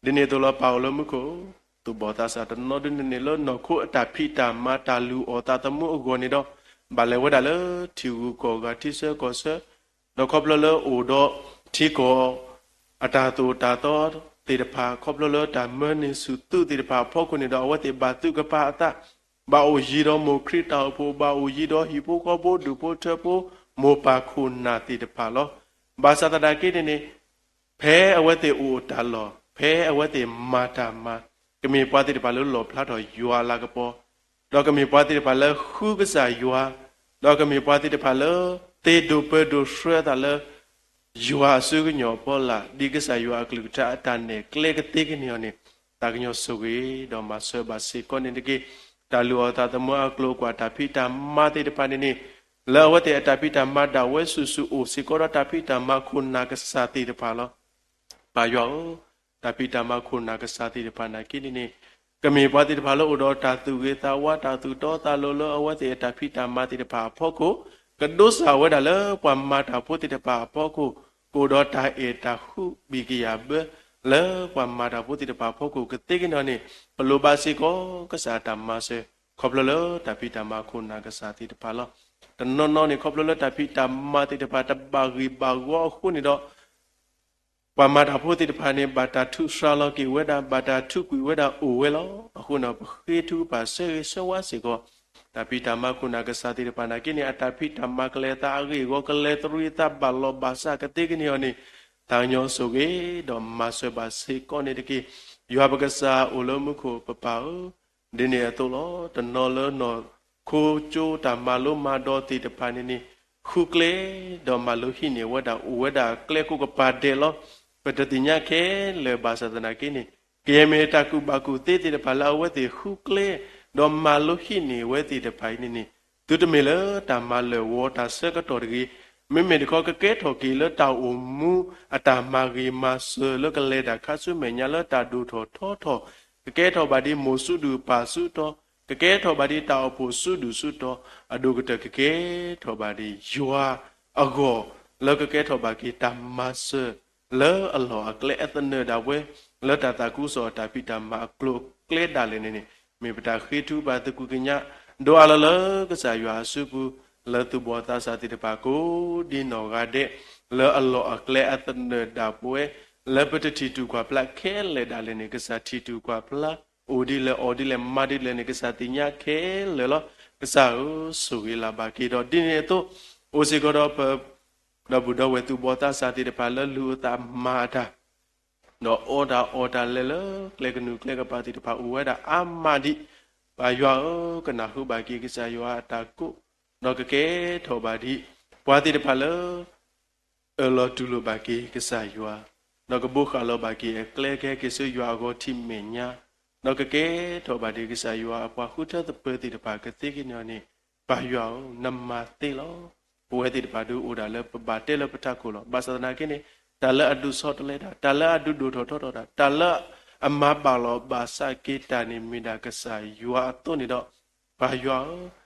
ဒ်န့ၣ်အသိးလၢပၢ်အိၣ်လၢမူခိၣ်, သူၣ်ဘီၣ်သးစၢ်တနီၤဒုန့ၣ်န့ၣ် လၢနီၢ်ခိအတၢ်ဖံးတၢ်မၤတၢ်လုၢ်အီၣ်သးသမူအဂီၢ်န့ၣ်ဒီး, ဘၣ်လဲၤဝဲဒၣ်လၢထံဂုၤကီၢ်ဂၤထံဆၢကီၢ်ဆၢ, ဒီးခီဖျိလၢအိၣ်ဒီးထံကီၢ် အတၢ်သိၣ်တၢ်သီသ့ၣ်တဖၣ် ခီဖျိလၢတၢ်မၢန့ၢ်ဆူၣ်သုးသ့ၣ်တဖၣ်အဖီခိၣ်န့ၣ်ဒီး အဝဲသ့ၣ်ဘၣ်သုးကပၤအသး, ဘၣ်အိၣ်ယံၤဒီးမိၢ်ခရံာ်တၢ်အိၣ်ဖှိၣ်, ဘၣ်အိၣ်ယံၤဒီးဟံၣ်ဖိဃီဖိဒူၣ်ဖိထၢဖိ, မိၢ်ပၢ်ခိၣ်နၢ်သ့ၣ်တဖၣ်လီၤ. ဘၣ်ဆၣ်သနာ်က့န့ၣ်န့ၣ်, ဖဲအဝဲသ့ၣ်အိၣ်တၢ်လီၢ်, ဖဲအဝဲသ့ၣ်မၤတၢ်မၤ, ကမ့ၢ်ပှၤသ့ၣ်တဖၣ်လၢလီၣ်ဖျါထီၣ်ယွၤအလၤကပီၤ, ဒီးကမ့ၢ်ပှၤသ့ၣ်တဖၣ်လၢဃုကစၢ်ယွၤ, ဒီးကမ့ၢ်ပှၤသ့ၣ်တဖၣ်လၢ သ့ဒိးပၢဒိးဆှၢသးလၢ ယွၤအစုကညီၢ်အဖီလာ်, ဒ်ကစၢ်ယွၤအကလုၢ်ကထါအတၢ်နဲၣ်ကျဲကသ့ကန့ၢ်အီၤန့ၣ်, သးကညီၤဆိၣ်ဂ့ၤဒီးမၤစၢၤဘၣ်စ့ၢ်ကီးန့ၣ်တက့ၢ်. တၢ်လုၢ်အီၣ်သးသမူအကျိၤအကွာ်တၢ်ဖံးတၢ်မၤသ့ၣ်တဖၣ်န့ၣ်န့ၣ်, လၢအဝဲသ့ၣ်အတၢ်ဖံးတၢ်မၤဒၣ်ဝဲဆူၣ်ဆူၣ်အိၣ်စ့ၢ်ကီးဒီးတၢ်ဖံးတၢ်မၤခိၣ်နၢ်ကစၢ်သ့ၣ်တဖၣ်လီၤ. ပၢ်ယွၤဧၢ, တၢ်ဖံးတၢ်မၤခိၣ်နၢ်ကစၢ်သ့ၣ်တဖၣ်နာ်က့န့ၣ်န့ၣ်, ကမ့ၢ်ပှၤသ့ၣ်တဖၣ်လၢအိၣ်ဒီးတၢ်သူၣ်ဂ့ၤသးဝါ တၢ်သူၣ်တီသးလိၤလၢအဝဲသ့ၣ်အတၢ်ဖံးတၢ်မၤသ့ၣ်တဖၣ်အဖီခိၣ်, ကဒိးစၢ်ဝဲဒၣ်လၢပှၤမၤတၢ်ဖိသ့ၣ်တဖၣ်အဖီခိၣ်, ကအိၣ်ဒီးတၢ်အဲၣ်တၢ်ဃူဘံၣ်ကယၤဘၢ လၢပှၤမၤတၢ်ဖိသ့ၣ်တဖၣ်အဖီခိၣ်ကသ့ကန့ၢ်အီၤန့ၣ်, ပလိၣ်ဘၣ်စ့ၢ်ကီးကစၢ်အတၢ်မၤစၢၤ, ခီဖျိလၢတၢ်ဖံးတၢ်မၤခိၣ်နၢ်ကစၢ်သ့ၣ်တဖၣ်လီၤ. တနီၤနီၤန့ၣ် ခီဖျိလၢတၢ်ဖံးတၢ်မၤသ့ၣ်တဖၣ်တဘၣ်ဂံၢ်ဘၣ်ဂီၤအဃိန့ၣ်ဒီး ပှၤမၤတၢ်ဖိသ့ၣ်တဖၣ်န့ၣ် ဘၣ်တၢ်ထုးဆှးလီၤက့ၤဝဲဒၣ်, ဘၣ်တၢ်ထုးကွံာ်ဝဲဒၣ်အိၣ်ဝဲလီၤ. အဃိန့ၣ် ပဃ့ထုကဖၣ်ဆၢဂ့ၤဆၢဝါစ့ၢ်ကီး တၢ်ဖံးတၢ်မၤခိၣ်နၢ်ကစၢ်သ့ၣ်တဖၣ်နာ်က့န့ၣ် အတၢ်ဖံးတၢ်မၤကလဲၤအသးအဂ့ၢ်အဂီၢ် ကလဲၤတရံးအသးဘၣ်လီၤဘၣ်စးကသ့ကန့ၢ်အီၤန့ၣ်, သးကညီၤဆိၣ်ဂ့ၤဒီးမၤစၢၤဘၣ်စ့ၢ်ကီးန့ၣ်တက့ၢ်. ယွၤပကစၢ်အိၣ်လၢမူခိၣ်ပပၢ်ဧၢ, ဒ်န့ၣ်အသိးလီၤ. တနီၤလၢနီၢ်ခိကၠိတၢ်မၤလိမၤဒိးသ့ၣ်တဖၣ်န့ၣ်န့ၣ်, ဃုကျဲ ဒီးမၤလိဟံးန့ၢ်ဝဲဒၣ် အိၣ်ဝဲဒၣ်ကျဲကိးကပၤဒဲးလီၤ. ပတသ့ၣ်ညါခဲလၢာ်ဘၣ်ဆၣ်သနာ်က့န့ၣ် ကယဲၢ်မ့ၢ်တၢ်ကူၣ်ဘၣ်ကူၣ်သ့သ့ၣ်တဖၣ်လၢအဝဲသ့ၣ်ဃုကျဲ ဒီးမၤလိဟံးန့ၢ်ဝဲသ့ၣ်တဖၣ်အံၤန့ၣ်န့ၣ် သုတမ့ၢ်လၢတၢ်မၤလၢာ်ဝီတၢ်ဆၢကတီၢ်တဂ့ၤ, မ့မ့ၢ်တခီကကဲထီၣ်က့ၤလၢတၢ်အိၣ်မူအတၢ်မၤဂ့ၤမၤစၢၤလၢကလဲၤတၢ်ခါဆူမဲာ်ညါလၢတၢ်ဒိၣ်ထီၣ်ထီထီၣ်, ကကဲထီၣ်ဘၣ်ဒ်မိၢ်ဆူၣ်ဒူၣ်ပၢ်ဆူၣ်တီ, ကကဲထီၣ်ဘၣ်ဒ်တၢ်အိၣ်ဖှိၣ်ဆူၣ်ဒူၣ်ဆူၣ်တီ, အဒိၣ်ကတၢၢ်ကကဲထီၣ်ဘၣ်ဒ်ယွၤအဂီၢ် လၢကကဲထီၣ်ဘၣ်က့ၤတၢ်မၤစၢၤ လၢအလီၢ်အကျဲအသနၢၣ်ဒၣ်ဝဲ လၢတၢ်သးခုကစီၣ်အတၢ်ဖံးတၢ်မၤအကျိၤအကျဲဒၣ်လဲာ်န့ၣ်န့ၣ် မ့ၢ်ပတၢ်ဃ့ထုကဖၣ်သကွံာ်ကညး ဒိးအးလီၤလၢကစၢ်ယွၤအစုပူၤ လၢသူၣ်ဘီၣ်သးစၢ်သ့ၣ်တဖၣ်ကိးဒ်နီၢ်ဂၤဒဲး လၢအလီၢ်အကျဲအသနၢၣ်ဒၣ်ပဝဲ လၢပတထံၣ်တူၢ်ကွၢ်ဖျါခဲလၢာ်ဒၣ်လဲာ်န့ၣ် ကစၢ်ထံၣ်တူၢ်ကွၢ်ဖျါ အိၣ်ဒ်လဲၣ်အီၣ်ဒ်လဲၣ်မၤဒ်လဲၣ်န့ၣ် ကစၢ်သ့ၣ်ညါခဲလၢာ်လီၤ. ကစၢ်ဧၢ, ဆိၣ်ဂ့ၤလၢ်ဘၣ်က့ၤဒီး ဒ်န့ၣ်အသိး အိၣ်စ့ၢ်ကီးဒီးပ ဒီပုၢ်ဒီဝဲၢ်သူၣ်ဘီၣ်သးစၢ်သ့ၣ်တဖၣ်လၢလူၤအသးမၤအတၢ် ဒီးအီၣ်တၢ်အီၣ်တၢ်လဲၤလၢ ကျဲကနူၤကျဲကပၤသ့ၣ်တဖၣ်အိၣ်ဝဲဒၣ်အါမးဒံး, ပၢ်ယွၤဧၢ, ကနၢ်ဟူဘၣ်က့ၤကစၢ်ယွၤအတၢ်ကိး, ဒီးကကဲထီၣ်ဘၣ်ဒံး ပှၤသ့ၣ်တဖၣ်လၢ အၢၣ်လီၤတူၢ်လိာ်ဘၣ်က့ၤကစၢ်ယွၤ, ဒီးကဘိးဃာ်လီၤဘၣ်က့ၤအကျဲကဟဲက့ၤဆူယွၤအဂီၢ်ထံၣ်မဲာ်ညါ, ဒီးကကဲထီၣ်ဘၣ်ဒံးကစၢ်ယွၤအပှၤဃုထၢသပၢၤသ့ၣ်တဖၣ်ကသ့က့ၤန့ၣ်န့ၣ်, ပၢ်ယွၤဧၢ, နမၤသ့လီၤ. ပဝဲသ့ၣ်တဖၣ်ဒုးအိၣ်ဒၣ်လၢပဘၣ်တဲလၢပထးခိၣ်လီၤ. ဘၣ်ဆၣ်သနာ်က့န့ၣ်, တၢ်လၢအဒုးဆီတလဲတၢ်, တၢ်လၢအဒုးဒိၣ်ထီၣ်ထီထီၣ်တၢ်, တၢ်လၢအမၤဘၣ်လီၤဘၣ်စးက့ၤတၢ်န့ၣ် မ့ၢ်ဒၣ်ကစၢ်ယွၤအသိးန့ၣ်ဒီး, ပၢ်ယွၤဧၢ,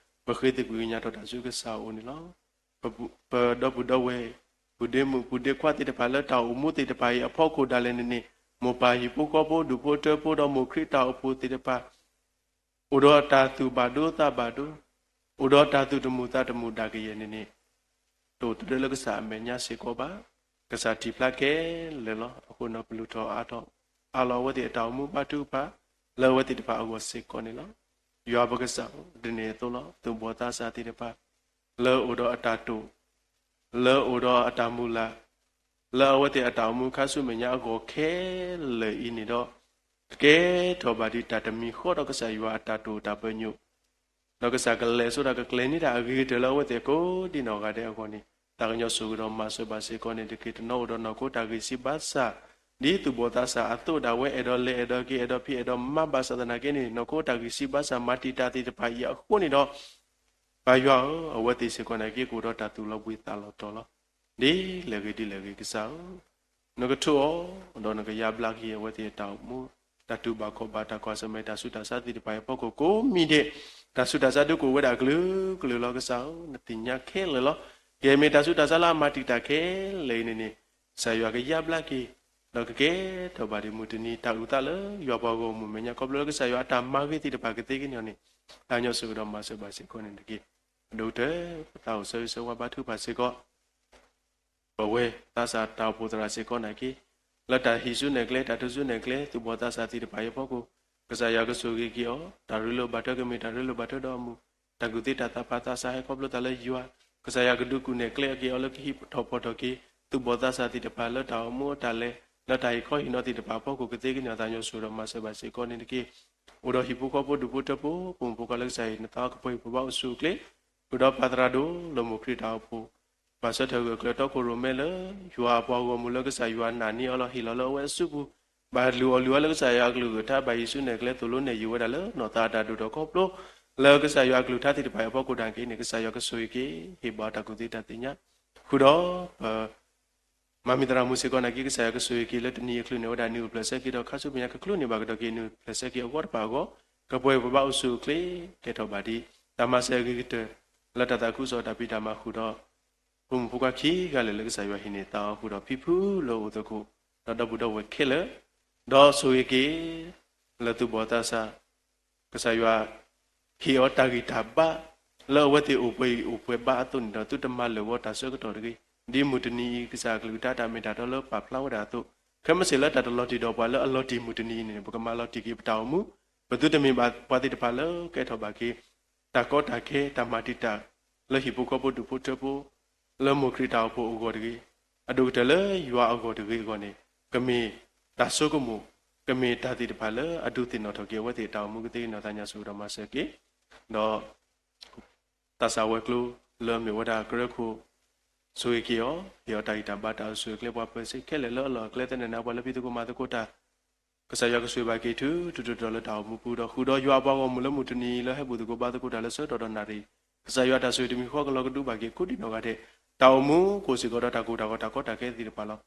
ပဃ့သကွံာ်ကညးထီၣ်တၢ်ဆူကစၢ်အအိၣ်န့ၣ်လီၤ. ပဒီပုၢ်ဒီဝဲၢ် ပုၢ်ဒ့မုၣ် ပုၢ်ဒ့ခွါသ့ၣ်တဖၣ်လၢ တၢ်အိၣ်မူသ့ၣ်တဖၣ်အံၤအဖီခိၣ်ဒၣ်လဲာ်န့ၣ်န့ၣ်, မိၢ်ပၢ်ဟံၣ်ဖိဃီဖိ ဒူၣ်ဖိထၢဖိ ဒီးမိၢ်ခရံာ်တၢ်အိၣ်ဖှိၣ်သ့ၣ်တဖၣ် အိၣ်ဒီးတၢ်သူၣ်ဘၣ်ဒိသးဘၣ်ဒိ, အိၣ်ဒီးတၢ်သူၣ်တမုာ်သးတမုာ်ဒၣ်ကယဲၢ်န့ၣ်န့ၣ်, တအိၣ်တဒၢလၢကစၢ်အမဲာ်ညါစ့ၢ်ကီးဘၣ်. ကစၢ်ထံၣ်ဖျါခဲလၢာ်လီၤ. အဃိန့ၣ် ပလူၤထီၣ်အါထီၣ် အးလီၤအဝဲသ့ၣ်အတၢ်အိၣ်မူဘါထုကဖၣ် လၢအဝဲသ့ၣ်တဖၣ်အဂီၢ်စ့ၢ်ကီးန့ၣ်လီၤ. ယွၤပကစၢ်ဧၢ, ဒ်န့ၣ်အသိးလီၤ. သူၣ်ဘီၣ်သးစၢ်သ့ၣ်တဖၣ် လၢအအိၣ်ဒီးအတၢ်တိာ် လၢအအိၣ်ဒီးအတၢ်မုၢ်လၢ် လၢအဝဲသ့ၣ်အတၢ်အိၣ်မူခါဆူမဲာ်ညါအဂီၢ်ခဲလၢာ်အံၤန့ၣ်ဒီး, ကကဲထီၣ်ဘၣ်ဒ်တၢ်တမံၤဃီဒီးကစၢ်ယွၤအတၢ်တိာ်တၢ်ပညိၣ်, ဒီးကစၢ်ကလဲၤဆိဒၣ်ကကျဲၤန့ၢ်တၢ်အဂ့ၤကတၢၢ်လၢအဝဲသ့ၣ်ကိးဒ်နီၢ်ဂၤဒဲးအဂီၢ်န့ၣ်, သးကညီၤဆိၣ်ဂ့ၤဒီးမၤစၢၤဘၣ်စ့ၢ်ကီးန့ၣ်တက့ၢ်. တနီၤအိၣ်ဒီးနီၢ်ခိတၢ်ဂံၢ်စၢ်ဘါစၢ် ဒ်သူၣ်ဘီၣ်သးစၢ်အသိးဒၣ်ဝဲ အဲၣ်ဒိးလဲၤအဲၣ်ဒိးက့ၤ အဲၣ်ဒိးဖံးအဲၣ်ဒိးမၤဘၣ်ဆၣ်သနာ်က့န့ၣ် နီၢ်ခိတၢ်ဂံၢ်စၢ်ဘါစၢ်မၤတံာ်တာ်သ့ၣ်တဖၣ်အံၤအဃိန့ၣ်ဒီး, ပၢ်ယွၤဧၢ, အဝဲသ့ၣ်စ့ၢ်ကီးနာ်က့ ကအိၣ်ဒီးတၢ်သူၣ်လီၤဘှံးသးလီၤတီၤလီၤ. ဒ်လဲၣ်ဂ့ၤဒ်လဲၣ်ဂ့ၤ ကစၢ်ဧၢ, နကထိၣ်အီၤ, ဒီးနကယါဘျါက့ၤအဝဲသ့ၣ်အတၢ်အိၣ်မူ, တၢ်တူၢ်ဘၣ်ခီၣ်ဘၣ် တၢ်ကွၢ်ဆၢၣ်မဲာ် တၢ်ဆူးတၢ်ဆါသ့ၣ်တဖၣ်အံၤအဖီခိၣ်ကိးမံၤဒဲး, တၢ်ဆူးတၢ်ဆါဒုးကအိၣ်ဝဲဒၣ်အကလုာ်ကလုာ်လီၤ. ကစၢ်ဧၢ, နသ့ၣ်ညါခဲလၢာ်လီၤ. ကဲမ့ၢ်တၢ်ဆူးတၢ်ဆါလၢအမၤတံာ်တာ်ခဲလၢာ်အံၤန့ၣ်န့ၣ်, ကစၢ်ယွၤကယါဘျါက့ၤ, ဒီးကကဲထီၣ်ဘၣ်ဒ်မုၢ်တနံၤ တၢ်အုၣ်သးလၢယွၤပှၤဂီၢ်မုၢ်မဲာ်ညါ ခီဖျိလၢကစၢ်ယွၤအတၢ်မၤဂ့ၤသ့ၣ်တဖၣ်ကသ့ကညီၤန့ၣ်, သးကညီၤဆိၣ်ဂ့ၤဒီးမၤစၢၤဘၣ်စ့ၢ်ကီးန့ၣ်တက့ၢ်. အဒိၣ်ကတၢၢ် ပသးအိၣ်ဆၢဂ့ၤဆၢဝါဘါထုကဖၣ်စ့ၢ်ကီး ပဝဲသးစၢ်တၢ်အိၣ်ဖှိၣ်သရၣ်စ့ၢ်ကီးနာ်က့, လၢတၢ်ဟံးစုနဲၣ်ကျဲ တၢ်ထုးစုနဲၣ်ကျဲ သူၣ်ဘီၣ်သးစၢ်သ့ၣ်တဖၣ်အံၤအဖီခိၣ်, ကစၢ်ယွၤကဆိၣ်ဂ့ၤက့ၤအီၤ, တၢ်ရ့လိာ်ဘၣ်ထွဲကမ့ၢ်တၢ်ရ့လိာ်ဘၣ်ထွဲဒီးအမုာ်, တၢ်ကူၣ်သ့တၢ်သးဖးသးစၢ်ဟဲခီဖျိသးလၢယွၤ, ကစၢ်ယွၤကဒုးကူၣ်နဲၣ်ကျဲက့ၤအီၤလၢကဟံးထီၣ်ဖီၣ်ထီၣ်က့ၤ သူၣ်ဘီၣ်သးစၢ်သ့ၣ်တဖၣ်လၢတၢ်အိၣ်မူအတၢ်လဲၤ လၢတၢ်ဟ့ၣ်ခီဟ့ၣ်နီၤသ့ၣ်တဖၣ်အဖီခိၣ်ကသ့ကညီၤ သးကညီၤဆိၣ်ဂ့ၤဒီးမၤစၢၤဘၣ်စ့ၢ်ကီးန့ၣ်တက့ၢ်. အိၣ်ဒီးဟံၣ်ဖိဃီဖိ ဒူၣ်ဖိထၢဖိ ပိာ်မုၣ်ဖိခွါလၢကစၢ်အံၤ နသးအီကပှဲၤဟံၣ်ဖိဘၣ်အိၣ်ဆူၣ်အိၣ်ချ့, ဃုာ်ဒီးပၢ်သရၣ်ဒိၣ်လၢမိၢ်ခရံာ်တၢ်အိၣ်ဖှိၣ်, ဘၣ်ဆၢထၢၣ်ဂၢၢ်ကျၢၤတီခိၣ်ရိၣ်မဲလၢ ယွၤအပှၤဂီၢ်မုၢ်လၢကစၢ်ယွၤနာ်န့ၢ်အီၤလီၤ ဟ့ၣ်လီၤလၢအဝဲအစုပူၤ, ဘၣ်လုၢ်အီၣ်လုၢ်အီလၢကစၢ်ယွၤအကလုၢ်အကထါ ဘၣ်ဟံးစုနဲၣ်ကျဲသိၣ်လိနဲၣ်ယုာ်ဝဲဒၣ်လၢနီၢ်သးအတၢ်ဒိၣ်ထီၣ်ခီဖျိ လၢကစၢ်ယွၤအကလုၢ်ကထါသ့ၣ်တဖၣ်အံၤအဖီခိၣ်ဒၣ်က့ၤန့ၣ် ကစၢ်ယွၤကဆိၣ်ဂ့ၤက့ၤ ဟ့ၣ်ဘၣ်တၢ်ကူၣ်သ့တၢ်သ့ၣ်ညါ, ဃုာ်ဒီးပ မၤမံၤသရၣ်မုၣ်စ့ၢ်ကီးနာ်က့ ကစၢ်ယွၤကဆိၣ်ဂ့ၤက့ၤလၢတနံၤအချုးန့ၣ်ဝဲဒၣ် နံၣ်အိၣ်ဖျဲၣ်ဆၢက့ၤဒီးခါဆူမဲာ်ညါကချုးန့ၢ်ဘၣ်ကဒီးက့ၤ နံၣ်အိၣ်ဖျဲၣ်ဆၢက့ၤအဂီၢ်တဖၣ်အဂီၢ်, ကပှဲၤပဘၣ်အိၣ်ဆူၣ်အိၣ်ချ့ ကဲထီၣ်ဘၣ်ဒ် တၢ်မၤစၢၤအဂ့ၤကတၢၢ် လၢတၢ်သးခုကစီၣ်တၢ်ဖံးတၢ်မၤဃုာ်ဒီး ပိာ်မုၣ်ဖိခွါခံဂၤလၢာ်လၢကစၢ်ယွၤဟ့ၣ်န့ၢ်သးအီၤဃုာ်ဒီးဖံဖုလၢအိၣ်သကိး ဒီးဒီပုၢ်ဒီဝဲၢ်ခဲလၢာ်, ဒီးဆိၣ်ဂ့ၤက့ၤ လၢသူၣ်ဘီၣ်သးစၢ် ကစၢ်ယွၤ ဟ့ၣ်အီၤတၢ်ဂံၢ်တၢ်ဘါ လၢအဝဲသ့ၣ်အိၣ်ပှဲၤဂံၢ်အိၣ်ပှဲၤဘါအသိးန့ၣ်ဒီး သုတမၤလၢာ်ဂီၤတၢ်ဆၢကတီၢ်တဂ့ၤ, ဒ်မုၢ်တနံၤအံၤ ကစၢ်အကလုၢ်ကထါတၢ်မ့ၢ်တၢ်တီလၢပာ်ဖျါဝဲဒၣ်အသိး, ခဲမုၢ်ဆ့ၣ်လၢတၢ်တလီၤတံၢ်ဒီးပှၤလၢအလီၤတံၢ်မုၢ်တနံၤအံၤန့ၣ် ပကမၤလီၤတံၢ်က့ၤပတၢ်အိၣ်မူ, ပသုတမ့ၢ်ဘၣ်ပှၤသ့ၣ်တဖၣ်လၢကဲထီၣ်ဘၣ်က့ၤ တၢ်ကီတၢ်ခဲ တၢ်မၤတံာ်တာ် လၢဟံၣ်ဖိဃီဖိဒူၣ်ဖိထၢဖိ လၢမိၢ်ခရံာ်တၢ်အိၣ်ဖှိၣ်အဂီၢ်တဂ့ၤ, အဒိၣ်ကတၢၢ်လၢယွၤအဂီၢ်တဂ့ၤအဂီၢ်န့ၣ် ကမ့ၢ်တၢ်ဆိကမိၣ်, ကမ့ၢ်တၢ်သ့ၣ်တဖၣ်လၢအဒုးသ့ၣ်နီၣ်ထီၣ်က့ၤအဝဲသ့ၣ်အတၢ်အိၣ်မူကသ့ကညီၤ သးညါဆိၣ်ဂ့ၤဒီးမၤစၢၤက့ၤ, ဒီး သးစၢ်ဝဲၤကျိၤလၢအမ့ၢ်ဝဲဒၣ်ကရၢခိၣ် ဆိၣ်ဂ့ၤက့ၤအီၤ, ဟ့ၣ်အီၤတၢ်ဂံၢ်တၢ်ဘါ တၢ်အိၣ်ဆူၣ်အိၣ်ချ့ ပှၤပၢၤစ့ခဲလၢာ်လၢအလီၢ်အကျဲသ့ၣ်တဖၣ်န့ၣ် ပှၤလၢဖံးသကိးမၤသကိးတၢ် ကစၢ်ယွၤကဆိၣ်ဂ့ၤဘၣ်က့ၤ ထုးထီၣ်တတီၤလၢတၢ်အိၣ်မူပူၤဒီး ဃုာ်ဒီးယွၤအပှၤဂီၢ်မုၢ်လၢမုၢ်တနံၤအံၤ လၢဟဲဘူၣ်သကိးဘါသကိးတၢ်လၢဆၢကတီၢ်ဒီးနၣ်ရံၣ်, ကစၢ်ယွၤတၢ်ဆိၣ်ဂ့ၤတမံၤဃီကလီၤကဒုဘၣ်က့ၤ ကိးဒံနီၢ်ဂၤဒဲး, တၢ်အိၣ်မူကိၣ်စ့ၢ်ကီးဒီးတၢ်ကိၢ်တၢ်ဂီၤတၢ်ကီတၢ်ခဲသ့ၣ်တဖၣ်လီၤ.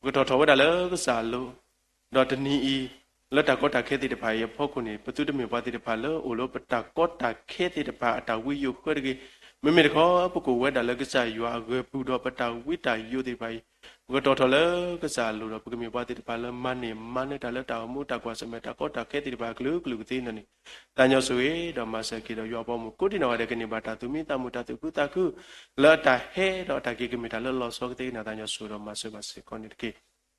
ပကတီၢ်ထီၣ်ဝဲဒၣ်လၢကစၢ်အလိၤ ဒီးတနံၤအံၤ လၢတၢ်ကီတၢ်ခဲသ့ၣ်တဖၣ်အံၤအဖီခိၣ်န့ၣ် ပသုတမ့ၢ်ပှၤသ့ၣ်တဖၣ်လၢအိၣ်လၢပတၢ်ကီတၢ်ခဲသ့ၣ်တဖၣ်အတၢ်ဝံယိၣ်ဃၢတဂ့ၤ. မ့မ့ၢ်တခီ ပကအိၣ်ဝဲဒၣ်လၢကစၢ်ယွၤအဂၢၤပူၤဒီးပတၢ်ဝံတၢ်ယိးသ့ၣ်တဖၣ်အံၤ ပကတီၢ်ထီၣ်လၢကစၢ်အလိၤဒီး ပကမ့ၢ်ပှၤသ့ၣ်တဖၣ်လၢမၤန့ၢ်မၤနၢၤတၢ်လၢတၢ်အိၣ်မူတၢ်ကွၢ်ဆၢၣ်မဲာ်တၢ်ကီတၢ်ခဲသ့ၣ်တဖၣ်အကလုာ်ကလုာ်ကသ့န့ၣ် သးညီဆိၣ်ဂ့ၤဒီးမၤစၢၤက့ၤဒီးယွၤအပှၤဂီၢ်မုၢ်ကိးဒံနီၢ်ဂၤဒဲး ကန့ၢ်ဘၣ်တၢ်သူၣ်မံသးမုာ် တၢ်သူၣ်ခုသးခု လၢအတၢ်ဟဲဒီးအတၢ်က့ၤကမ့ၢ်တၢ်လၢလီၤဆီကသ့ကနၣ် သးညီဆိၣ်ဂ့ၤဒီးမၤစၢၤဘၣ်စ့ၢ်ကီးန့ၣ်တက့ၢ်.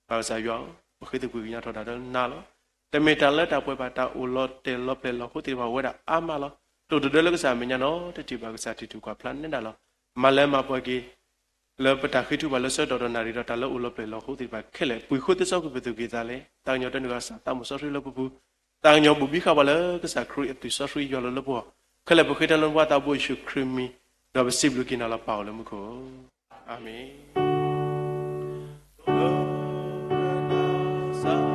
ပၢ်ကစၢ်ယွၤဧၢ, ပဃ့သကွံာ်ကညီထီၣ်တၢ်လၢနၤလီၤ. တမ့ၢ်တၢ်လၢတၢ်ပှဲၤဘၣ် တၢ်အိၣ်လီၤတဲာ်လီၤပျဲၢ်လီၤဟိသ့ၣ်တဖၣ်အိၣ်ဝဲဒၣ်အါမးလီၤ. တိၣ်တဒၢလၢကစၢ်အမဲာ်ညါနီတထံၣ်ဘၣ် ကစၢ်ထံၣ်ထူၣ်ကွၢ်ဖျါနဲဒၣ်လီၤ. မၤလၢမၤပှဲၤက့ၤ လၢပတၢ်ဃ့ထုကဖၣ်လၢဆၢကတီၢ်ဒီးနၣ်ရံၣ်ဒီး တၢ်လၢအိၣ်လီၤပျဲၢ်လီၤဟိသ့ၣ်တဖၣ်ခဲလၢာ် ပှ့ၤဃိသ့စီကွံာ်ပသူၣ်က့ၤသးလဲ, သးကညီၤတၢ်နုာ်ဂၤ ကစၢ်သးမုၢ်စီဆှံလၢပပူၤ, သးကညီၤဘိၣ်ဘံဃာ်ပှၤလၢကစၢ်ခရံာ်အသွံၣ်စီဆှံယွၤလီၤလၢပဂီၢ်, ခဲလၢာ်ပဃ့တၢ်လၢနဖိသးဘိယ့ၣ်ၡူးခရံာ်မံၤ, ဒီးပစံးဘျုးက့ၤနၤလီၤ ပၢ်အိၣ်လၢမူခိၣ်ဧၢ. အၤမ့ၣ်. Amen.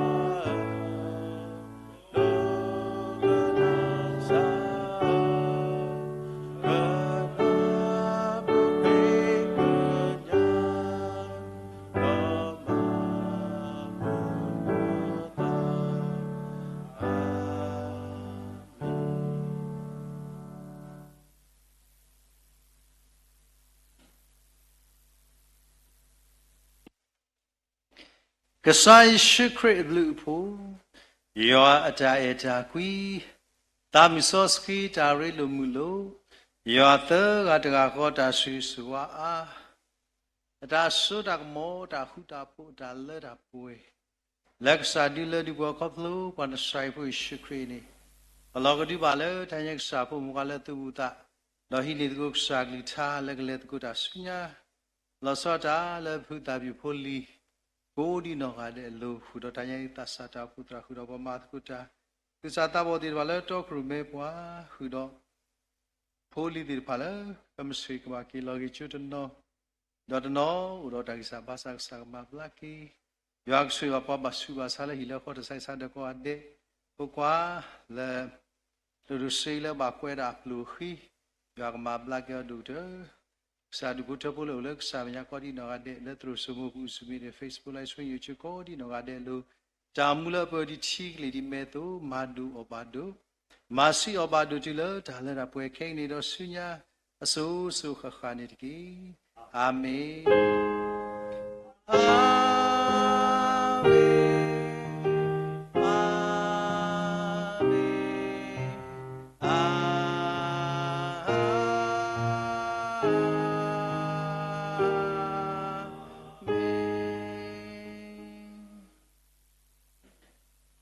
ကစၢ်ယ့ၣ်ၡူးခရံာ်အဘျုးအဖှိၣ်, ယွၤအတၢ်အဲၣ်တၢ်ကွံ, သးမုၢ်စီဆှံတၢ်ရ့လိာ်မုာ်လိာ်, ယွၤသၢဂၤတဂၤဃီတၢ်ဆိၣ်ဂ့ၤဆိၣ်ဝါအါ, အတၢ်စိတၢ်ကမီၤ တၢ်ဃူတၢ်ဖိး တၢ်လၢတၢ်ပှဲၤ လၢကစၢ်ဒုးလၢဒုးပှၤခီဖျိ ပှၤနစၤရ့းဖိယ့ၣ်ၡူးခရံာ်န့ၣ်, ပလီၤကဒုဘၣ်လၢတၢ်ညါကစၢ်ဖိမုၣ်ခွါလၢသူၣ်ဘူၣ်သး, ဒီးဟံးန့ၢ်သကိးကစၢ်ကလုၢ်ကထါလၢကလဲၤသကိးတၢ်ဆူညါ, လီၤဆီတၢ်လၢဖုသၣ်ဖၠူၣ်ဖိလံၤ ကိးဒံနီၢ်ဂၤဒဲးအလိၤ ဃုာ်ဒီးတၢ်ညါအံၤသးစၢ်တၢ်အိၣ်ဖှိၣ်သရၣ် ဃုာ်ဒီးပှၤမၤသကိးတၢ်, သူၣ်စၢ်သးဘီၣ်သ့ၣ်တဖၣ်လၢတီခိၣ်ရိၣ်မဲပှၤ ဃုာ်ဒီး ဖိလံၤသ့ၣ်တဖၣ်လၢ ကမၤဆှဲကမၤက့ၤလီၤဂ့ၤကၠိတနီၤ, ဒီးတနီၤအိၣ်ဒီးတၢ်ဂံၢ်စၢ်ဘါစၢ် ကစၢ်ကမၤဘျါက့ၤ, ယွၤကဆိၣ်ဂ့ၤဘၣ်ပှၤဘၣ်ဆူးဘၣ်ဆါလၢဟံၣ်လၢဃီ တၢ်ဆါဟံၣ်ဆါဒီးကိးဂၤဒဲး, ဖိခွါလၢ တၢ်ဒိၣ်ဆှံလၢဘၣ်ကွဲးဒၣ်အပျိၢ်အဃံ, ယွၤကမၤဘျါက့ၤအီၤဒိၣ်ကတၢၢ် ကစၢ်ဒူၣ်ဖိထၢဖိလၢအိၣ်လၢကစၢ်မဲာ်ညါကိးဒံနီၢ်ဂၤဒဲး လၢသရိာ်စိမိၤပူၤ အုၣ်ဆူၣ်မ့ၢ်ဒီး Facebook Live Stream ယိၤကၠိကိးဒံနီၢ်ဂၤဒဲးအလိၤ, တၢ်မူလၢအပၢၤဒံးထံကလ့ၢ်ဒံးမဲာ်သိး မၤဒိၣ်အီၣ်ဘၣ်ဒိၣ်, မၤဆံးအီၣ်ဘၣ်ဒိၣ်တုၤလၢတၢ်လၢတၢ်ပှဲၤခဲကနံၣ်ဒီးဆူညါ အစိၤစိၤဃၣ်ဃၣ်န့ၣ်တက့ၢ်. အၤမ့ၣ်. အၤမ့ၣ်, အၤမ့ၣ်, အၤမ့ၣ်.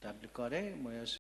တၢ်ဘျုးကိးဂၤဒဲး မ်ယွၤဆိၣ်ဂ့ၤ